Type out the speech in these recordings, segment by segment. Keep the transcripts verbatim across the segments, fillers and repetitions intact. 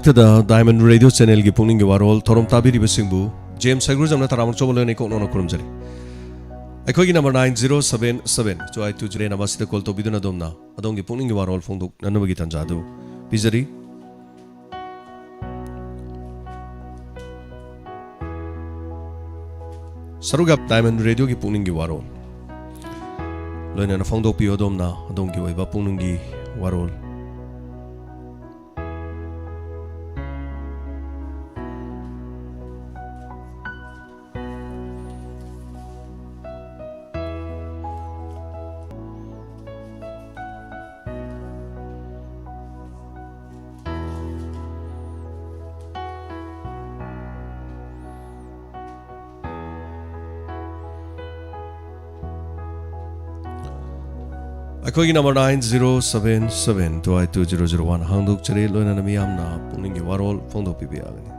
ꯃꯊꯛꯇꯗ Diamond Radio Channelꯒꯤ ꯄꯨꯛꯅꯤꯡꯒꯤ ꯋꯥꯔꯣꯜ ꯊꯧꯔꯝ ꯇꯥꯕꯤꯔꯤꯕꯁꯤꯡꯕꯨ James ꯁꯥꯏꯒ꯭ꯔꯨꯖꯝꯅ ꯇꯔꯥꯃꯔꯨ ꯆꯧꯕ ꯂꯣꯏꯅ ꯏꯀꯣꯛ ꯅꯧꯅ ꯈꯨꯔꯨꯝꯖꯔꯤ꯫ ꯑꯩꯈꯣꯏꯒꯤ number nine zero seven seven two eight two zero nine ꯑꯁꯤꯗ call ꯇꯧꯕꯤꯗꯨꯅ ꯑꯗꯣꯝꯅ ꯑꯗꯣꯝꯒꯤ ꯄꯨꯛꯅꯤꯡꯒꯤ ꯋꯥꯔꯣꯜ ꯐꯣꯡꯗꯣꯛꯅꯅꯕꯒꯤ ꯇꯥꯟꯖꯥ ꯑꯗꯨ ꯄꯤꯖꯔꯤ꯫ ꯁꯔꯨꯛ ꯌꯥꯕ Diamond Radioꯒꯤ ꯄꯨꯛꯅꯤꯡꯒꯤ ꯋꯥꯔꯣꯜ ꯂꯣꯏꯅꯅ ꯐꯣꯡꯗꯣꯛꯄꯤꯌꯨ ꯑꯗꯣꯝꯅ ꯑꯗꯣꯝꯒꯤ ꯑꯣꯏꯕ ꯄꯨꯛꯅꯤꯡꯒꯤ ꯋꯥꯔꯣꯜ꯫ ꯑꯩꯈꯣꯏꯒꯤ number nine zero seven seven two eight two zero zero one ꯍꯥꯡꯗꯣꯛꯆꯔꯤ꯫ ꯂꯣꯏꯅꯅ ꯃꯤꯌꯥꯝꯅ ꯄꯨꯛꯅꯤꯡꯒꯤ ꯋꯥꯔꯣꯜ ꯐꯣꯡꯗꯣꯛꯄꯤꯕ ꯌꯥꯒꯅꯤ꯫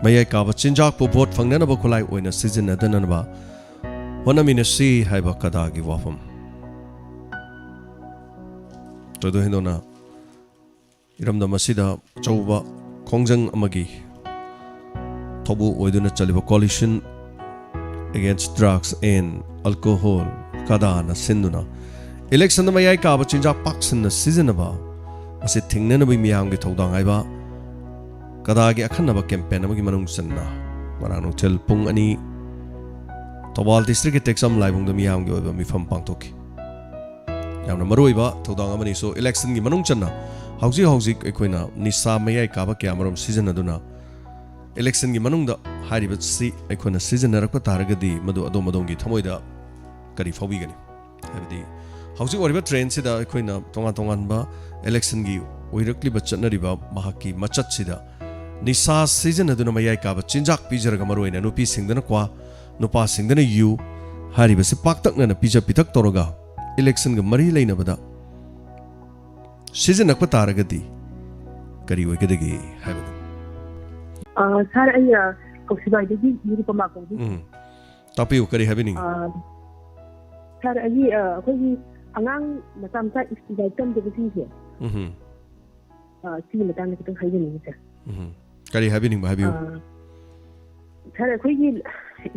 ꯃꯌꯥꯏ ꯀꯥꯕ ꯆꯤꯟꯖꯥꯛꯄꯨ vote ꯐꯪꯅꯅꯕ ꯈꯨꯠꯂꯥꯏ ꯑꯣꯏꯅ ꯁꯤꯖꯤꯟꯅꯗꯅꯕ ꯍꯣꯠꯅꯃꯤꯟꯅꯁꯤ ꯍꯥꯏꯕ ꯀꯗꯥꯒꯤ ꯋꯥꯐꯝ꯫ ꯊꯣꯏꯗꯣꯛ ꯍꯦꯟꯗꯣꯛꯅ ꯏꯔꯝꯗꯝ ꯑꯁꯤꯗ ꯑꯆꯧꯕ ꯈꯣꯡꯖꯪ ꯑꯃꯒꯤ ꯊꯧꯕꯨ ꯑꯣꯏꯗꯨꯅ ꯆꯠꯂꯤꯕ Coalition Against Drugs and Alcohol, ꯀꯗꯥꯅ ꯁꯤꯟꯗꯨꯅ electionꯗ ꯃꯌꯥꯏ ꯀꯥꯕ ꯆꯤꯟꯖꯥꯛ ꯄꯥꯛꯁꯟꯅ ꯁꯤꯖꯤꯟꯅꯕ ꯑꯁꯤ ꯊꯤꯡꯅꯅꯕꯒꯤ ꯃꯤꯌꯥꯝꯒꯤ ꯊꯧꯗꯥꯡ ꯍꯥꯏꯕ ꯀꯗꯥꯒꯤ ꯑꯈꯟꯅꯕ ꯀꯦꯝꯄꯦꯟ ꯑꯃꯒꯤ ꯃꯅꯨꯡ ꯆꯟꯅ ꯉꯔꯥꯡ ꯅꯨꯡꯊꯤꯜ ꯄꯨꯡ ꯑꯅꯤ ꯊꯧꯕꯥꯜ ꯗꯤꯁꯇ꯭ꯔꯤꯛꯀꯤ ꯇꯦꯛꯆꯝ ꯂꯥꯏꯕꯨꯡꯗ ꯃꯤꯌꯥꯝꯒꯤ ꯑꯣꯏꯕ ꯃꯤꯐꯝ ꯄꯥꯡꯊꯣꯛꯈꯤ꯫ ꯌꯥꯝꯅ ꯃꯔꯨꯑꯣꯏꯕ ꯊꯧꯗꯥꯡ ꯑꯃꯅꯤꯁꯨ ꯏꯂꯦꯛꯁꯟꯒꯤ ꯃꯅꯨꯡ ꯆꯟꯅ ꯍꯧꯖꯤꯛ ꯍꯧꯖꯤꯛ ꯑꯩꯈꯣꯏꯅ ꯅꯤꯁꯥ ꯃꯌꯥꯏ ꯀꯥꯕ ꯀꯌꯥ ꯑꯃꯔꯣꯝ ꯁꯤꯖꯤꯟꯅꯗꯨꯅ ꯏꯂꯦꯛꯁꯟꯒꯤ ꯃꯅꯨꯡꯗ ꯍꯥꯏꯔꯤꯕꯁꯤ ꯑꯩꯈꯣꯏꯅ ꯁꯤꯖꯤꯟꯅꯔꯛꯄ ꯇꯥꯔꯒꯗꯤ ꯃꯗꯨ ꯑꯗꯣꯝ ꯑꯗꯣꯝꯒꯤ ꯊꯃꯣꯏꯗ ꯀꯔꯤ ꯐꯥꯎꯕꯤꯒꯅꯤ? ꯍꯥꯏꯕꯗꯤ ꯍꯧꯖꯤꯛ ꯑꯣꯏꯔꯤꯕ ꯇ꯭ꯔꯦꯟꯁꯤꯗ ꯑꯩꯈꯣꯏꯅ ꯇꯣꯉꯥꯟ ꯇꯣꯉꯥꯟꯕ ꯏꯂꯦꯛꯁꯟꯒꯤ ꯑꯣꯏꯔꯛꯂꯤꯕ ꯆꯠꯅꯔꯤꯕ ꯃꯍꯥꯛꯀꯤ ꯃꯆꯠꯁꯤꯗ ꯅꯤꯁꯥ ꯁꯤꯖꯤꯟꯅꯗꯨꯅ ꯃꯌꯥꯏ ꯀꯥꯕ ꯆꯤꯟꯖꯥꯛ ꯄꯤꯖꯔꯒ ꯃꯔꯨꯑꯣꯏꯅ ꯅꯨꯄꯤꯁꯤꯡꯗꯅ ꯀ꯭ꯋꯥ, ꯅꯨꯄꯥꯁꯤꯡꯗꯅ ꯌꯨ ꯍꯥꯏꯔꯤꯕꯁꯤ ꯄꯥꯛꯇꯛꯅꯅ ꯄꯤꯖ ꯄꯤꯊꯛ ꯇꯧꯔꯒ ꯏꯂꯦꯛꯁꯟꯒ ꯃꯔꯤ ꯂꯩꯅꯕꯗ ꯁꯤꯖꯤꯟꯅꯔꯛꯄ ꯇꯥꯔꯒꯗꯤ ꯀꯔꯤ ꯑꯣꯏꯒꯗꯒꯦ ꯍꯥꯏꯕꯗꯨ꯫ ꯑ, ꯁꯥꯔ, ꯑꯩ ꯑ, ꯀꯧꯁꯤꯕꯥꯏꯗꯒꯤ ꯅꯤꯔꯨꯄꯃꯥ ꯀꯧꯗꯣꯏꯅꯤ꯫ ꯎꯝ꯫ ꯇꯥꯛꯄꯤꯌꯨ, ꯀꯔꯤ ꯍꯥꯏꯕꯤꯅꯤꯡꯉꯤ? ꯑ, ꯁꯥꯔ, ꯑꯩꯒꯤ ꯑ, ꯑꯩꯈꯣꯏꯒꯤ ꯑꯉꯥꯡ ꯃꯆꯥ ꯃꯆꯥ ꯁ꯭ꯀꯨꯜ ꯂꯥꯏꯔꯤꯛ ꯇꯝꯗꯕꯁꯤꯡꯁꯦ, ꯎꯝ꯫ ꯑ, ꯁꯤꯒꯤ ꯃꯇꯥꯡꯗ ꯈꯤꯇꯪ ꯍꯥꯏꯖꯅꯤꯡꯉꯤ, ꯁꯥꯔ꯫ ꯎꯝ꯫ ꯀꯔꯤ ꯍꯥꯏꯕꯤꯅꯤꯡꯕ ꯍꯥꯏꯕꯤꯌꯨ꯫ ꯑ, ꯁꯥꯔ, ꯑꯩꯈꯣꯏꯒꯤ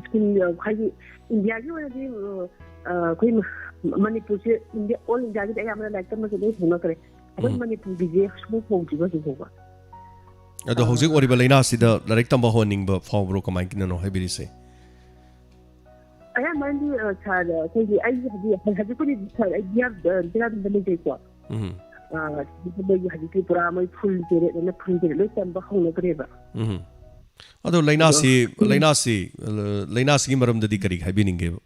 ꯁ꯭ꯀꯨꯜ, ꯑ, ꯍꯥꯏꯗꯤ ꯏꯟꯗꯤꯌꯥꯒꯤ ꯑꯣꯏꯅꯗꯤ, ꯑ, ꯑ, ꯑꯩꯈꯣꯏ ꯃ-, ꯃꯅꯤꯄꯨꯔꯁꯦ ꯏꯟꯗꯤꯌꯥ, ꯑꯣꯜ ꯏꯟꯗꯤꯌꯥꯒꯤꯗꯤ ꯑꯌꯥꯝꯕꯅ ꯂꯥꯏꯔꯤꯛ ꯇꯝꯕꯁꯦ ꯂꯣꯏ ꯍꯧꯅꯈ꯭ꯔꯦ꯫ ꯑꯩꯈꯣꯏ ꯎꯝ꯫ ꯃꯅꯤꯄꯨꯔꯒꯤꯁꯦ ꯁꯨꯡꯍꯧ ꯍꯧꯗ꯭ꯔꯤꯕ ꯍꯧꯖꯤꯛ ꯐꯥꯎꯕ꯫ ꯑꯗꯣ ꯍꯧꯖꯤꯛ ꯑꯣꯏꯔꯤꯕ ꯂꯥꯏꯅꯥꯁꯤꯗ ꯂꯥꯏꯔꯤꯛ ꯇꯝꯕ ꯍꯧꯍꯟꯅꯤꯡꯕ ꯐꯥꯎꯕ꯭ꯔꯣ? ꯀꯃꯥꯏꯅꯅꯣ ꯍꯥꯏꯕꯤꯔꯤꯁꯦ? ꯑꯌꯥꯝꯕꯅꯗꯤ, ꯑ, ꯁꯥꯔ, ꯑꯩꯈꯣꯏꯒꯤ, ꯑꯩ ꯍꯧꯖꯤꯛ, ꯍꯧꯖꯤꯛꯄꯨꯗꯤ ꯁꯥꯔ, ꯑꯩ ꯗꯤꯌꯥ-, ꯑ, ꯗꯤꯌꯥꯗꯨꯗ ꯂꯩꯖꯩꯀꯣ꯫ ꯎꯝ꯫ ꯑ, ꯍꯧꯖꯤꯛꯇꯤ ꯃꯣꯏꯒꯤ ꯍꯧꯖꯤꯛꯇꯤ ꯄꯨꯔꯥ ꯃꯣꯏ ꯐꯨꯜ ꯄꯦꯔꯦꯠ ꯑꯅ ꯐꯨꯜ ꯄꯦꯔꯦꯠ ꯂꯣꯏ ꯇꯝꯕ ꯍꯧꯅꯈ꯭ꯔꯦꯕ꯫ ꯎꯝ꯫ ꯑꯗꯣ ꯂꯥꯏꯅꯥꯁꯤ, ꯑꯗꯣ, ꯎꯝ꯫ ꯂꯥꯏꯅꯥꯁꯤ, ꯑ, ꯂꯥꯏꯅꯥꯁꯤꯒꯤ ꯃꯔꯝꯗꯗꯤ ꯀꯔꯤ ꯍꯥꯏꯕꯤꯅꯤꯡꯒꯦꯕ?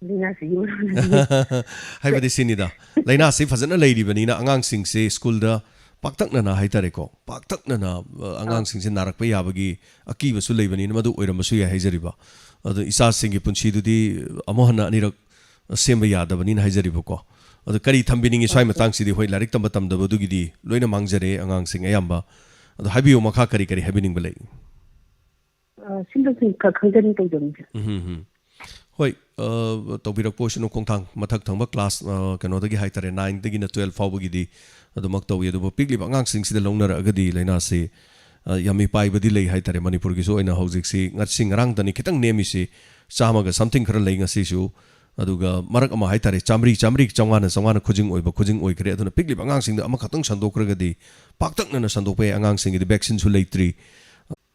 ꯂꯥꯏꯅꯥꯁꯤꯒꯤ ꯃꯔꯝꯗꯗꯤ ꯍꯥꯏꯕꯗꯤ ꯁꯤꯅꯤꯗ, ꯂꯥꯏꯅꯥꯁꯤ ꯐꯖꯅ ꯂꯩꯔꯤꯕꯅꯤꯅ ꯑꯉꯥꯡꯁꯤꯡꯁꯦ ꯁ꯭ꯀꯨꯜꯗ ꯄꯥꯛꯇꯛꯅꯅ ꯍꯥꯏꯇꯥꯔꯦꯀꯣ, ꯄꯥꯛꯇꯛꯅꯅ, ꯑ, ꯑꯉꯥꯡꯁꯤꯡꯁꯦ ꯅꯥꯔꯛꯄ ꯌꯥꯕꯒꯤ ꯑꯀꯤꯕꯁꯨ ꯂꯩꯕꯅꯤꯅ ꯃꯗꯨ ꯑꯣꯏꯔꯝꯕꯁꯨ ꯌꯥꯏ ꯍꯥꯏꯖꯔꯤꯕ꯫ ꯑꯗꯣ ꯏꯆꯥꯁꯤꯡꯒꯤ ꯄꯨꯟꯁꯤꯗꯨꯗꯤ ꯑꯃꯨꯛ ꯍꯟꯅ ꯑꯅꯤꯔꯛ ꯁꯦꯝꯕ ꯌꯥꯗꯕꯅꯤꯅ ꯍꯥꯏꯖꯔꯤꯕꯀꯣ꯫ ꯑꯗꯣ ꯀꯔꯤ ꯊꯝꯕꯤꯅꯤꯡꯉꯤ ꯁ꯭ꯋꯥꯏ ꯃꯇꯥꯡꯁꯤꯗꯤ? ꯍꯣꯏ, ꯂꯥꯏꯔꯤꯛ ꯇꯝꯕ ꯇꯝꯗꯕꯗꯨꯒꯤꯗꯤ ꯂꯣꯏꯅ ꯃꯥꯡꯖꯔꯦ ꯑꯉꯥꯡꯁꯤꯡ ꯑꯌꯥꯝꯕ꯫ ꯑꯗꯣ ꯍꯥꯏꯕꯤꯌꯨ, ꯃꯈꯥ ꯀꯔꯤ ꯀꯔꯤ ꯍꯥꯏꯕꯤꯅꯤꯡꯕ ꯂꯩ? ꯑ, ꯁꯤꯝꯇꯪ ꯈ-, ꯈꯪꯖꯅꯤꯡ ꯇꯧꯖꯕꯅꯤꯗ꯫ ꯎꯝ, ꯎꯝ, ꯎꯝ꯫ ꯍꯣꯏ, ꯑ, ꯇꯧꯕꯤꯔꯛꯄ ꯑꯣꯏꯁꯅꯨ ꯈꯣꯡꯊꯥꯡ꯫ ꯃꯊꯛ ꯊꯪꯕ ꯀ꯭ꯂꯥꯁ, ꯑ, ꯀꯩꯅꯣꯗꯒꯤ ꯍꯥꯏꯇꯥꯔꯦ, ꯅꯥꯏꯟꯗꯒꯤꯅ ꯇꯨꯌꯦꯜꯐ ꯐꯥꯎꯕꯒꯤꯗꯤ ꯑꯗꯨꯃꯛ ꯇꯧꯏ꯫ ꯑꯗꯨꯕꯨ ꯄꯤꯛꯂꯤꯕ ꯑꯉꯥꯡꯁꯤꯡꯁꯤꯗ ꯂꯧꯅꯔꯛꯑꯒꯗꯤ ꯂꯥꯏꯅꯥꯁꯤ, ꯑ, ꯌꯥꯝ ꯃꯤꯄꯥꯏꯕꯗꯤ ꯂꯩ ꯍꯥꯏꯇꯥꯔꯦ꯫ ꯃꯅꯤꯄꯨꯔꯒꯤꯁꯨ ꯑꯣꯏꯅ ꯍꯧꯖꯤꯛꯁꯤ ꯉꯁꯤ ꯉꯔꯥꯡꯗꯅꯤ ꯈꯤꯇꯪ ꯅꯦꯝꯃꯤꯁꯤ, ꯆꯥꯝꯃꯒ something ꯈꯔ ꯂꯩ ꯉꯁꯤꯁꯨ꯫ ꯑꯗꯨꯒ ꯃꯔꯛ ꯑꯃ ꯍꯥꯏꯇꯥꯔꯦ, ꯆꯥꯝꯃꯔꯤ, ꯆꯥꯝꯃꯔꯤ, ꯆꯥꯝꯃꯉꯥꯅ, ꯆꯥꯝꯃꯉꯥꯅ ꯈꯨꯖꯤꯡ ꯑꯣꯏꯕ, ꯈꯨꯖꯤꯡ ꯑꯣꯏꯈ꯭ꯔꯦ꯫ ꯑꯗꯨꯅ ꯄꯤꯛꯂꯤꯕ ꯑꯉꯥꯡꯁꯤꯡꯗ ꯑꯃꯈꯛꯇꯪ ꯁꯟꯗꯣꯛꯈ꯭ꯔꯒꯗꯤ ꯄꯥꯛꯇꯛꯅꯅ ꯁꯟꯗꯣꯛꯄ ꯌꯥꯏ꯫ ꯑꯉꯥꯡꯁꯤꯡꯒꯤꯗꯤ vaccine ꯁꯨ ꯂꯩꯇ꯭ꯔꯤ꯫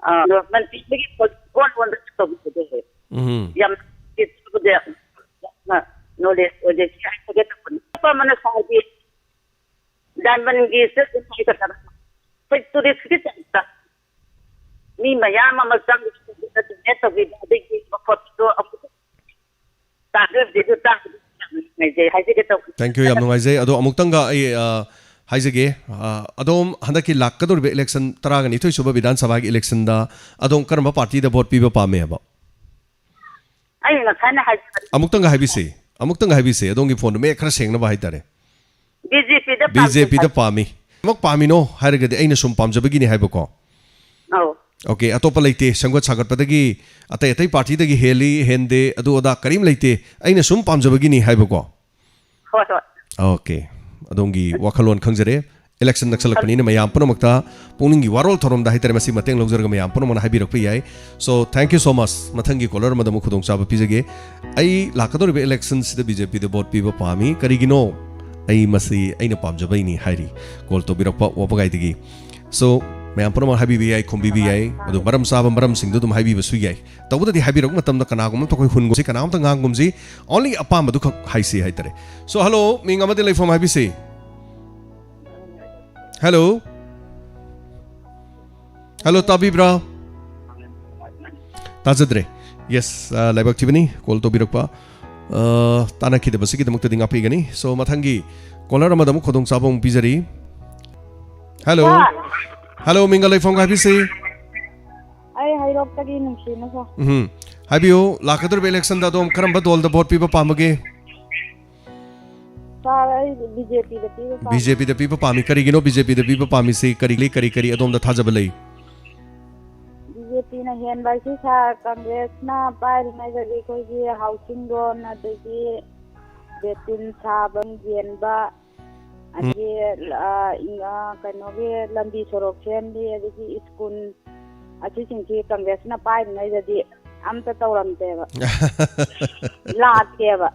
ꯑꯥ, ꯃꯟꯇ꯭ꯔꯤꯗꯒꯤ ꯐꯣꯟ, ꯐꯣꯟ ꯑꯣꯟꯗ ꯇꯧꯕꯤꯕꯗꯣ꯫ ꯎꯝ꯫ ꯌꯥꯝ ꯆꯤꯠꯄꯗ ꯌꯥꯝꯅ knowledge ꯑꯣꯏꯗꯦ꯫ ꯁꯤ ꯍꯥꯏꯖꯒꯦ ꯇꯧꯕꯅꯤ꯫ ꯑꯇꯣꯞꯄ ꯑꯃꯅ ꯁꯥꯔꯗꯤ diamond ꯒꯤ ꯁꯦꯠ ꯑꯗꯨꯝ ꯍꯥꯏꯒꯗ꯭ꯔꯥ? ꯑꯩꯈꯣꯏ tourist ꯀꯤ type ꯇ ꯃꯤ ꯃꯌꯥꯝ ꯑꯃ ꯆꯪꯕꯗ ꯇꯧꯕꯤꯕ, ꯑꯗꯒꯤ ꯃꯐꯝꯗꯣ ꯑꯃꯨꯛ ꯇꯥꯟꯅꯔꯨꯁꯦ꯫ ꯑꯗꯨ ꯇꯥꯕꯗ ꯌꯥꯝ ꯅꯨꯡꯉꯥꯏꯖꯩ ꯍꯥꯏꯖꯒꯦ ꯇꯧꯕꯅꯤ꯫ Thank you, ꯌꯥꯝ ꯅꯨꯡꯉꯥꯏꯖꯩ꯫ ꯑꯗꯣ ꯑꯃꯨꯛꯇꯪꯒ ꯑꯩ, ꯑ, ꯍꯥꯏꯖꯒꯦ, ꯑ, ꯑꯗꯣꯝ ꯍꯟꯗꯛꯀꯤ ꯂꯥꯛꯀꯗꯧꯔꯤꯕ election, ꯇꯔꯥꯒ ꯅꯤꯊꯣꯏ ꯁꯨꯕ ꯕꯤꯙꯥꯟ ꯁꯚꯥꯒꯤ election ꯗ ꯑꯗꯣꯝ ꯀꯔꯝꯕ party ꯗ vote ꯄꯤꯕ ꯄꯥꯝꯃꯦ ꯍꯥꯏꯕ? ꯑꯩ ꯉꯁꯥꯏꯅ ꯍꯥꯏꯖꯕꯅꯤ꯫ ꯑꯃꯨꯛꯇꯪꯒ ꯍꯥꯏꯕꯤꯁꯤ, ꯑꯃꯨꯛꯇꯪꯒ ꯍꯥꯏꯕꯤꯁꯤ, ꯑꯗꯣꯝꯒꯤ ꯐꯣꯟꯗꯣ ꯃꯌꯦꯛ ꯈꯔ ꯁꯦꯡꯅꯕ ꯍꯥꯏꯇꯥꯔꯦ꯫ BJP ꯗ ꯄꯥꯝꯃꯤ꯫ BJP ꯗ ꯄꯥꯝꯃꯤ꯫ ꯀꯃꯛ ꯄꯥꯝꯃꯤꯅꯣ ꯍꯥꯏꯔꯒꯗꯤ ꯑꯩꯅ ꯁꯨꯝ ꯄꯥꯝꯖꯕꯒꯤꯅꯤ ꯍꯥꯏꯕꯀꯣ꯫ ꯑꯧ꯫ Okay, ꯑꯇꯣꯞꯄ ꯂꯩꯇꯦ꯫ ꯁꯦꯝꯒꯠ ꯁꯥꯒꯠꯄꯗꯒꯤ ꯑꯇꯩ ꯑꯇꯩ party ꯗꯒꯤ ꯍꯦꯜꯂꯤ, ꯍꯦꯟꯗꯦ, ꯑꯗꯨ ꯑꯗꯥ ꯀꯔꯤꯝ ꯂꯩꯇꯦ꯫ ꯑꯩꯅ ꯁꯨꯝ ꯄꯥꯝꯖꯕꯒꯤꯅꯤ ꯍꯥꯏꯕꯀꯣ꯫ ꯍꯣꯏ, ꯍꯣꯏ꯫ Okay, ꯑꯗꯣꯝꯒꯤ ꯋꯥꯈꯜꯂꯣꯟ ꯈꯪꯖꯔꯦ꯫ Election ꯅꯛꯁꯜꯂꯛꯄꯅꯤꯅ ꯃꯌꯥꯝ ꯄꯨꯝꯅꯃꯛꯇ ꯄꯨꯛꯅꯤꯡꯒꯤ ꯋꯥꯔꯣꯜ ꯊꯧꯔꯝꯗ ꯍꯥꯏꯇꯥꯔꯦ, ꯃꯁꯤ ꯃꯇꯦꯡ ꯂꯧꯖꯔꯒ ꯃꯌꯥꯝ ꯄꯨꯝꯅꯃꯛꯅ ꯍꯥꯏꯕꯤꯔꯛꯄ ꯌꯥꯏ꯫ So, thank you so much꯫ ꯃꯊꯪꯒꯤ caller ꯑꯃꯗ ꯑꯃꯨꯛ ꯈꯨꯗꯣꯡꯆꯥꯕ ꯄꯤꯖꯒꯦ꯫ ꯑꯩ ꯂꯥꯛꯀꯗꯧꯔꯤꯕ election ꯁꯤꯗ BJP ꯗ vote ꯄꯤꯕ ꯄꯥꯝꯃꯤ꯫ ꯀꯔꯤꯒꯤꯅꯣ? ꯑꯩ ꯃꯁꯤ ꯑꯩꯅ ꯄꯥꯝꯖꯕꯩꯅꯤ ꯍꯥꯏꯔꯤ꯫ Call ꯇꯧꯕꯤꯔꯛꯄ ꯋꯥꯕꯒꯥꯏꯗꯒꯤ꯫ So, ꯃꯌꯥꯝ ꯄꯨꯝꯅꯃꯛ ꯍꯥꯏꯕꯤꯕ ꯌꯥꯏ, ꯈꯨꯝꯕꯤꯕ ꯌꯥꯏ, ꯑꯗꯨ ꯃꯔꯝ ꯆꯥꯕ ꯃꯔꯝꯁꯤꯡꯗꯨ ꯑꯗꯨꯝ ꯍꯥꯏꯕꯤꯕꯁꯨ ꯌꯥꯏ꯫ ꯇꯧꯕꯗꯗꯤ ꯍꯥꯏꯕꯤꯔꯛꯄ ꯃꯇꯝꯗ ꯀꯅꯥꯒꯨꯝꯕ ꯑꯝꯇ ꯑꯩꯈꯣꯏ ꯍꯨꯟꯒꯨꯝꯁꯤ, ꯀꯅꯥ ꯑꯝꯇ ꯉꯥꯡꯒꯨꯝꯁꯤ, only ꯑꯄꯥꯝꯕꯗꯨ ꯈꯛ ꯍꯥꯏꯁꯤ ꯍꯥꯏꯇꯥꯔꯦ꯫ So, hello, ꯃꯤꯡ ꯑꯃꯗꯤ ꯂꯩꯐꯝ ꯍꯥꯏꯕꯤꯁꯤ꯫ Hello? Hello, ꯇꯥꯕꯤꯕ꯭ꯔꯥ? ꯇꯥꯖꯗ꯭ꯔꯦ꯫ Yes, ꯑ, ꯂꯥꯏꯕꯛ ꯊꯤꯕꯅꯤ call ꯇꯧꯕꯤꯔꯛꯄ, ꯑ, ꯇꯥꯟꯅꯈꯤꯗꯕꯁꯤꯒꯤꯗꯃꯛꯇꯗꯤ ꯉꯥꯛꯄꯤꯒꯅꯤ꯫ So, ꯃꯊꯪꯒꯤ caller ꯑꯃꯗ ꯑꯃꯨꯛ ꯈꯨꯗꯣꯡꯆꯥꯕ ꯑꯃꯨꯛ ꯄꯤꯖꯔꯤ꯫ Hello? Sir꯫ Hello, ꯃꯤꯡꯒ ꯂꯩꯐꯝꯒ ꯍꯥꯏꯕꯤꯁꯤ꯫ ꯑꯩ ꯍꯩꯔꯣꯛꯇꯒꯤ ꯅꯨꯡꯁꯤꯅ, sir꯫ ꯎꯝ꯫ ꯍꯥꯏꯕꯤꯌꯨ, ꯂꯥꯛꯀꯗꯧꯔꯤꯕ election ꯗ ꯑꯗꯣꯝ ꯀꯔꯝꯕ ꯗꯣꯜꯗ vote ꯄꯤꯕ ꯄꯥꯝꯕꯒꯦ? Sir, ꯑꯩ BJP ꯗ ꯄꯤꯕ ꯄꯥꯝꯃꯤ꯫ BJP ꯗ ꯄꯤꯕ ꯄꯥꯝꯃꯤ꯫ ꯀꯔꯤꯒꯤꯅꯣ BJP ꯗ ꯄꯤꯕ ꯄꯥꯝꯃꯤꯁꯤ? ꯀꯔꯤ ꯂꯩ, ꯀꯔꯤ, ꯀꯔꯤ ꯑꯗꯣꯝꯗ ꯊꯥꯖꯕ ꯂꯩ? BJP ꯅ ꯍꯦꯟꯕ ꯍꯥꯏꯁꯤ, sir, Congress ꯅ ꯄꯥꯏꯔꯤꯉꯩꯗꯗꯤ ꯑꯩꯈꯣꯏꯒꯤ housing loan, ꯑꯗꯒꯤ ꯕꯦꯇꯤꯟ ꯁꯥꯕ ꯌꯦꯟꯕ, ꯑꯗꯒꯤ, ꯑ, ꯏꯪ-, ꯑ, ꯀꯩꯅꯣꯒꯤ ꯂꯝꯕꯤ ꯁꯣꯔꯣꯛ ꯁꯦꯝꯕꯤ, ꯑꯗꯒꯤ school, ꯑꯁꯤꯁꯤꯡꯁꯤ Congress ꯅ ꯄꯥꯏꯔꯤꯉꯩꯗꯗꯤ ꯑꯝꯇ ꯇꯧꯔꯝꯗꯦꯕ꯫ ꯂꯥꯛꯇꯦꯕ꯫